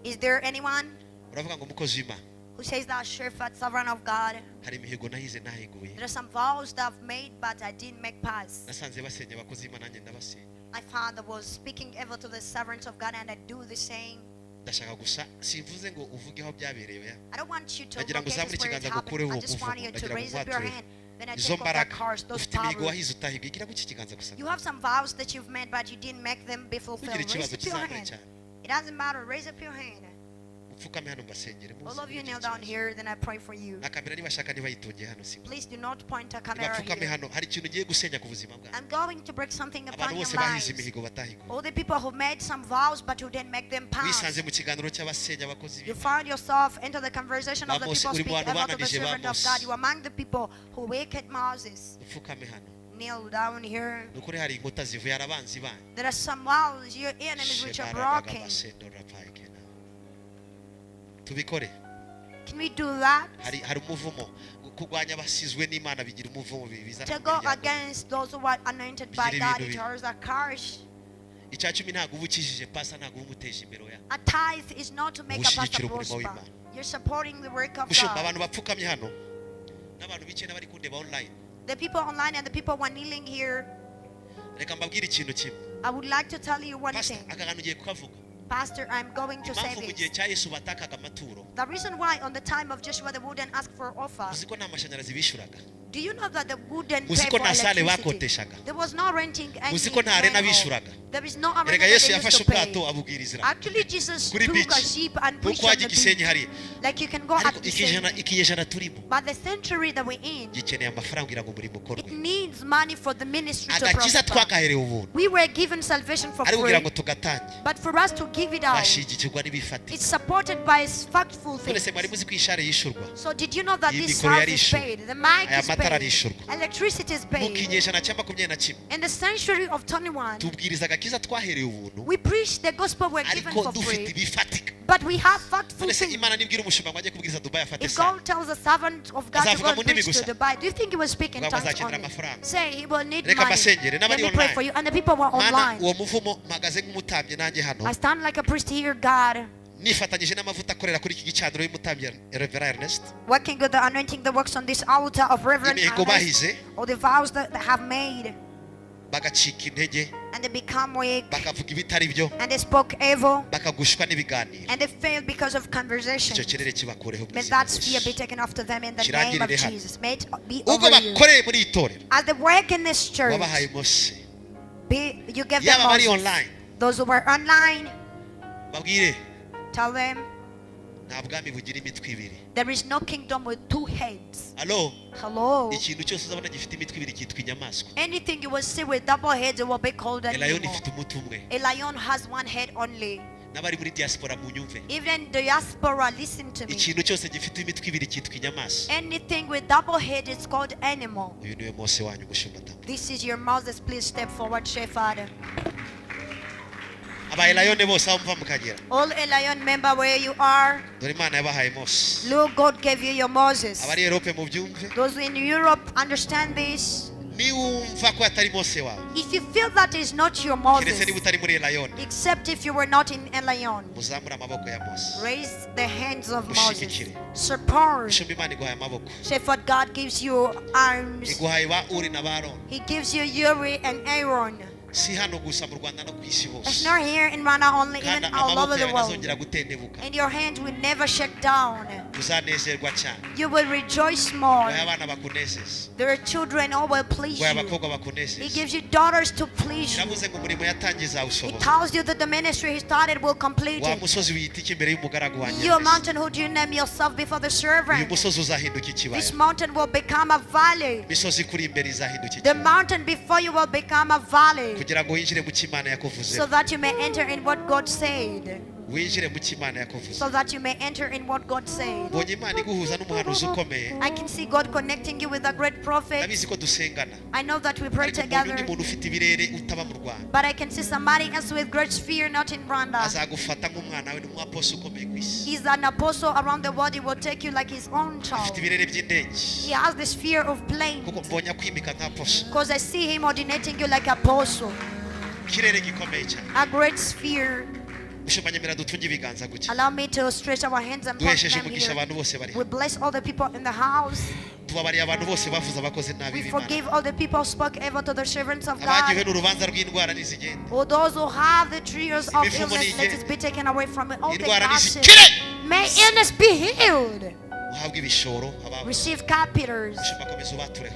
Is there anyone
uravuga ngo umukozi w'Imana,
who says that shepherd, sovereign of God?
hari imihigo nahize nahiguye.
There are some vows that I've made, but I didn't make pass.
Nasanze basenya abakozi b'Imana nanjye ndabasenya.
My father was speaking ever to the servants of God, and I do the same.
Ndashaka gusa simvuze ngo uvuge aho byabereye oya.
I don't want you to
Ndagira ngo
locate
uzamure
us where it
ikiganza ngo
happened.
ukureho
I just
uwo
want
muvumo.
you to
Ndagira ngo
raise up your
nkwature.
hand. Then I
Izo
take off that
mbaraga
curse, those
ufite imihigo
powers.
wahize utahiguye gira guki ikiganza gusa.
You have some vows that you've made, but you didn't make them be fulfilled.
Ntugire
Raise
ikibazo
up your
kizamure
hand.
cyane.
It doesn't matter. Raise up your hand.
Upfukame hano mbasengere muze
All of you
mugire
kneel down
ikibazo.
here, then I pray for you.
Na kamera nibashaka ntibayitunge hano si.
Please do not point a camera
Nibapfukame
here.
hano hari ikintu ugiye gusenya ku buzima bwawe.
I'm going to break something upon
Abantu
your
bose bahize
lives.
imihigo batahiguye.
All the people who made some vows but who didn't make them pass.
Wisanze mu kiganiro cy'abasenya abakozi
You
b'Imana.
found yourself into the conversation of the
Bamose,
people
uri mu
speak
bantu
ever to the
bananije
servant of
Bamose.
God. You are among the people who wicked Moses.
Upfukame hano.
Kneel down here.
Ni ukuri hari inkuta zivuye hari abanzi banyu.
There are some walls, your enemies which are broken.
Tubikore.
Can we do that?
Hari umuvumo kurwanya abasizwe n'Imana bigira umuvumo biza
To go against those who are anointed by
Bigira
God,
ibintu
it
bibi.
hurts a curse.
Icya cumi ntabwo uba ukijije pasa ntabwo uba umuteje imbere oya.
A tithe is not to make a pastor
Ushyigikira umurimo
prosper.
w'Imana.
You're supporting the work of
Mushumba
God.
abantu bapfukamye hano N'abantu bicaye n'abari kundeba online.
The people online and the people who are kneeling here,
Reka mbabwire ikintu kimwe.
I would like to tell you one
Pastor,
thing.
aka kantu ugiye kukavuga.
Pastor, I'm going to say
Impamvu mu gihe
this.
cya Yesu batakaga amaturo,
The reason why on the time of Joshua they wouldn't ask for offer.
Uzi ko nta mashanyarazi bishyuraga?
Do you know that they wouldn't
Muzi
pay
ko
for
nta salle
electricity?
bakoteshaga?
There was no renting any
Muzi ko nta arena
hall.
bishyuraga?
There is no arena
Erega
that
Yesu
they used
yafashe
to pay.
ubwato abubwirizira
Actually, Jesus
kuri
took
beach,
a ship and
nkuko
preached on
wajya
the
Gisenyi
beach.
hariya.
Like you can go at
Ariko ikinyejana
Gisenyi.
ikinyejana turimo
But the century that we're in,
gikeneye amafaranga kugira ngo umurimo
it
ukorwe.
needs money for the ministry to
Agakiza
prosper.
twakaherewe ubuntu,
We were given salvation for
ariko kugira
free,
ngo tugatange
but for us to give it out,
gashigikirwa n'ibifatika.
it's supported by factful
None se mwari
things.
muzi ko ishare yishyurwa?
So did you know that
Iyi
this
mikoro
house is
yarishyuwe.
paid? The mic
Aya
is
matara
paid.
arishyurwa.
Electricity is
Mu
paid.
kinyejana cya 21,
In the century of 21,
tubwiriza agakiza twahereye ubuntu,
we preach the gospel we're given
ariko
for
dufite
free,
ibifatika.
but we have factful
None se
things.
Imana nibwira umushumba ngo ajye kubwiriza Dubai afate
If
sale,
God tells a servant of God to
azavuga
go and
mu ndimi
preach to
gusa?
Dubai, do you think he will speak in
Ngo
tongues
azakenera
only?
amafaranga.
Say he will need
Reka
money.
mbasengere
Let
n'abari
me pray
online.
for you. And the people were
Mana,
online.
uwo muvumo mpagaze nk'umutambyi nanjye hano,
I stand like a priest here, God,
nifatanyije n'amavuta akorera kuri iki gicaniro y'umutambyi Reverend Ernest,
working with the anointing that works on this altar of Reverend
imihigo
Ernest,
bahize
or the vows that they have made,
bagacika intege,
and they become weak,
bakavuga ibitari byo,
and they spoke evil,
bakagushwa n'ibiganiro,
and they failed because of conversation.
Icyo kirere kibakureho mu
May
izina
that
rya
sphere be
Yesu.
taken off to them in the name of
Kirangirire hano.
Jesus. May it be
Ubwo
over you.
bakoreye muri iri torero,
As they work in this church,
wabahaye Mose.
be, you give them
Yaba abari
Moses.
online,
Those who were online,
babwire,
tell them
nta bwami bugira imitwe ibiri.
there is no kingdom with two heads.
Alo.
Hello.
Ikintu cyose uzabona gifite imitwe ibiri cyitwa inyamaswa.
Anything you will see with double heads, it will be called an
Elayoni
animal.
ifite umutwe umwe.
A lion has one head only.
N'abari muri diaspora munyumve.
Even diaspora, listen to me.
Ikintu cyose gifite imitwe ibiri cyitwa inyamaswa.
Anything with double head is called animal.
Uyu niwe Mose wanyu, umushumba tambo.
This is your Moses. Please step forward, Shepherd.
Aba Elayone bose aho muva mukagera,
All a lion member where you are,
dore Imana yabahaye Mose.
look, God gave you your Moses.
Abari Europe mubyumve.
Those in Europe understand this.
Niwumva ko atari Mose wawe,
If you feel that is not your
keretse
Moses,
niba utari muri Elayone,
except if you were not in Elion,
muzamure amaboko ya Mose.
raise the hands of Moses.
Mushigikire.
Support.
Mushumba, Imana iguhaye amaboko.
Shepherd, God gives you arms.
Iguhaye ba Uri na ba Aroni.
He gives you Uri and Aaron.
Si hano gusa mu Rwanda, no ku isi
It's
hose.
not here in Rwanda only,
Kandi
even all
amaboko
over the
yawe
world.
ntazongera gutendebuka.
And your hands will never shake down.
Uzanezerwa cyane.
You will rejoice more.
Guhaye abana bakunezeza.
There are children who will please
Guhaye
you.
abakobwa
He
bakunezeza.
gives you daughters to please you.
Iravuze ngo umurimo yatangiye
He
izawusohoza.
tells you that the ministry he started will complete
Wa
it.
musozi wiyita iki imbere y'umugaragu wanjye
You
Ernest?
mountain, who do you name yourself before the
Uyu
servant?
musozi uzahinduka ikibaya.
This mountain will become a valley.
Imisozi ikuri imbere izahinduka
The
ikibaya,
mountain before you will become a valley,
kugira ngo winjire mu cyo Imana yakuvuze.
so that you may enter in what God said.
Winjire mu cyo Imana yakuvuze.
So that you may enter in what God said.
Mbonye Imana iguhuza n'umuhanuzi ukomeye.
I can see God connecting you with a great prophet.
Ndabizi ko dusengana,
I know that we pray
ariko mbonye undi
together,
muntu ufite ibirere utaba mu Rwanda.
but I can see somebody else with great fear not in Rwanda.
Azagufata nk'umwana we, ni umwaposo ukomeye ku isi.
He's an apostle around the world. He will take you like his own
Afite
child.
ibirere by'indege,
He has this fear of plane
kuko mbonye akwimika nk'aposo.
because I see him ordinating you like apostle,
Ikirere gikomeye cyane.
a great sphere.
Mushumba, nyemera dutunge ibiganza gutya.
Allow me to stretch our hands and point
Duhesheje
them
umugisha
here.
abantu bose bari
We
hano.
bless all the people in the house.
Tubabariye abantu bose bavuze abakozi nabi
We
b'Imana.
forgive all the people who spoke evil to the servants of
Abagiwe
God.
n'urubanza rw'indwara nizigende.
All those who have the trios of
Imivumo
illness, let
nigende.
it be taken away from it. All the
Indwara
curses.
nizikire.
May illness be healed.
Uhabwe ibishoro abawe.
Receive capitals.
Mushumba, komeza ubatureho.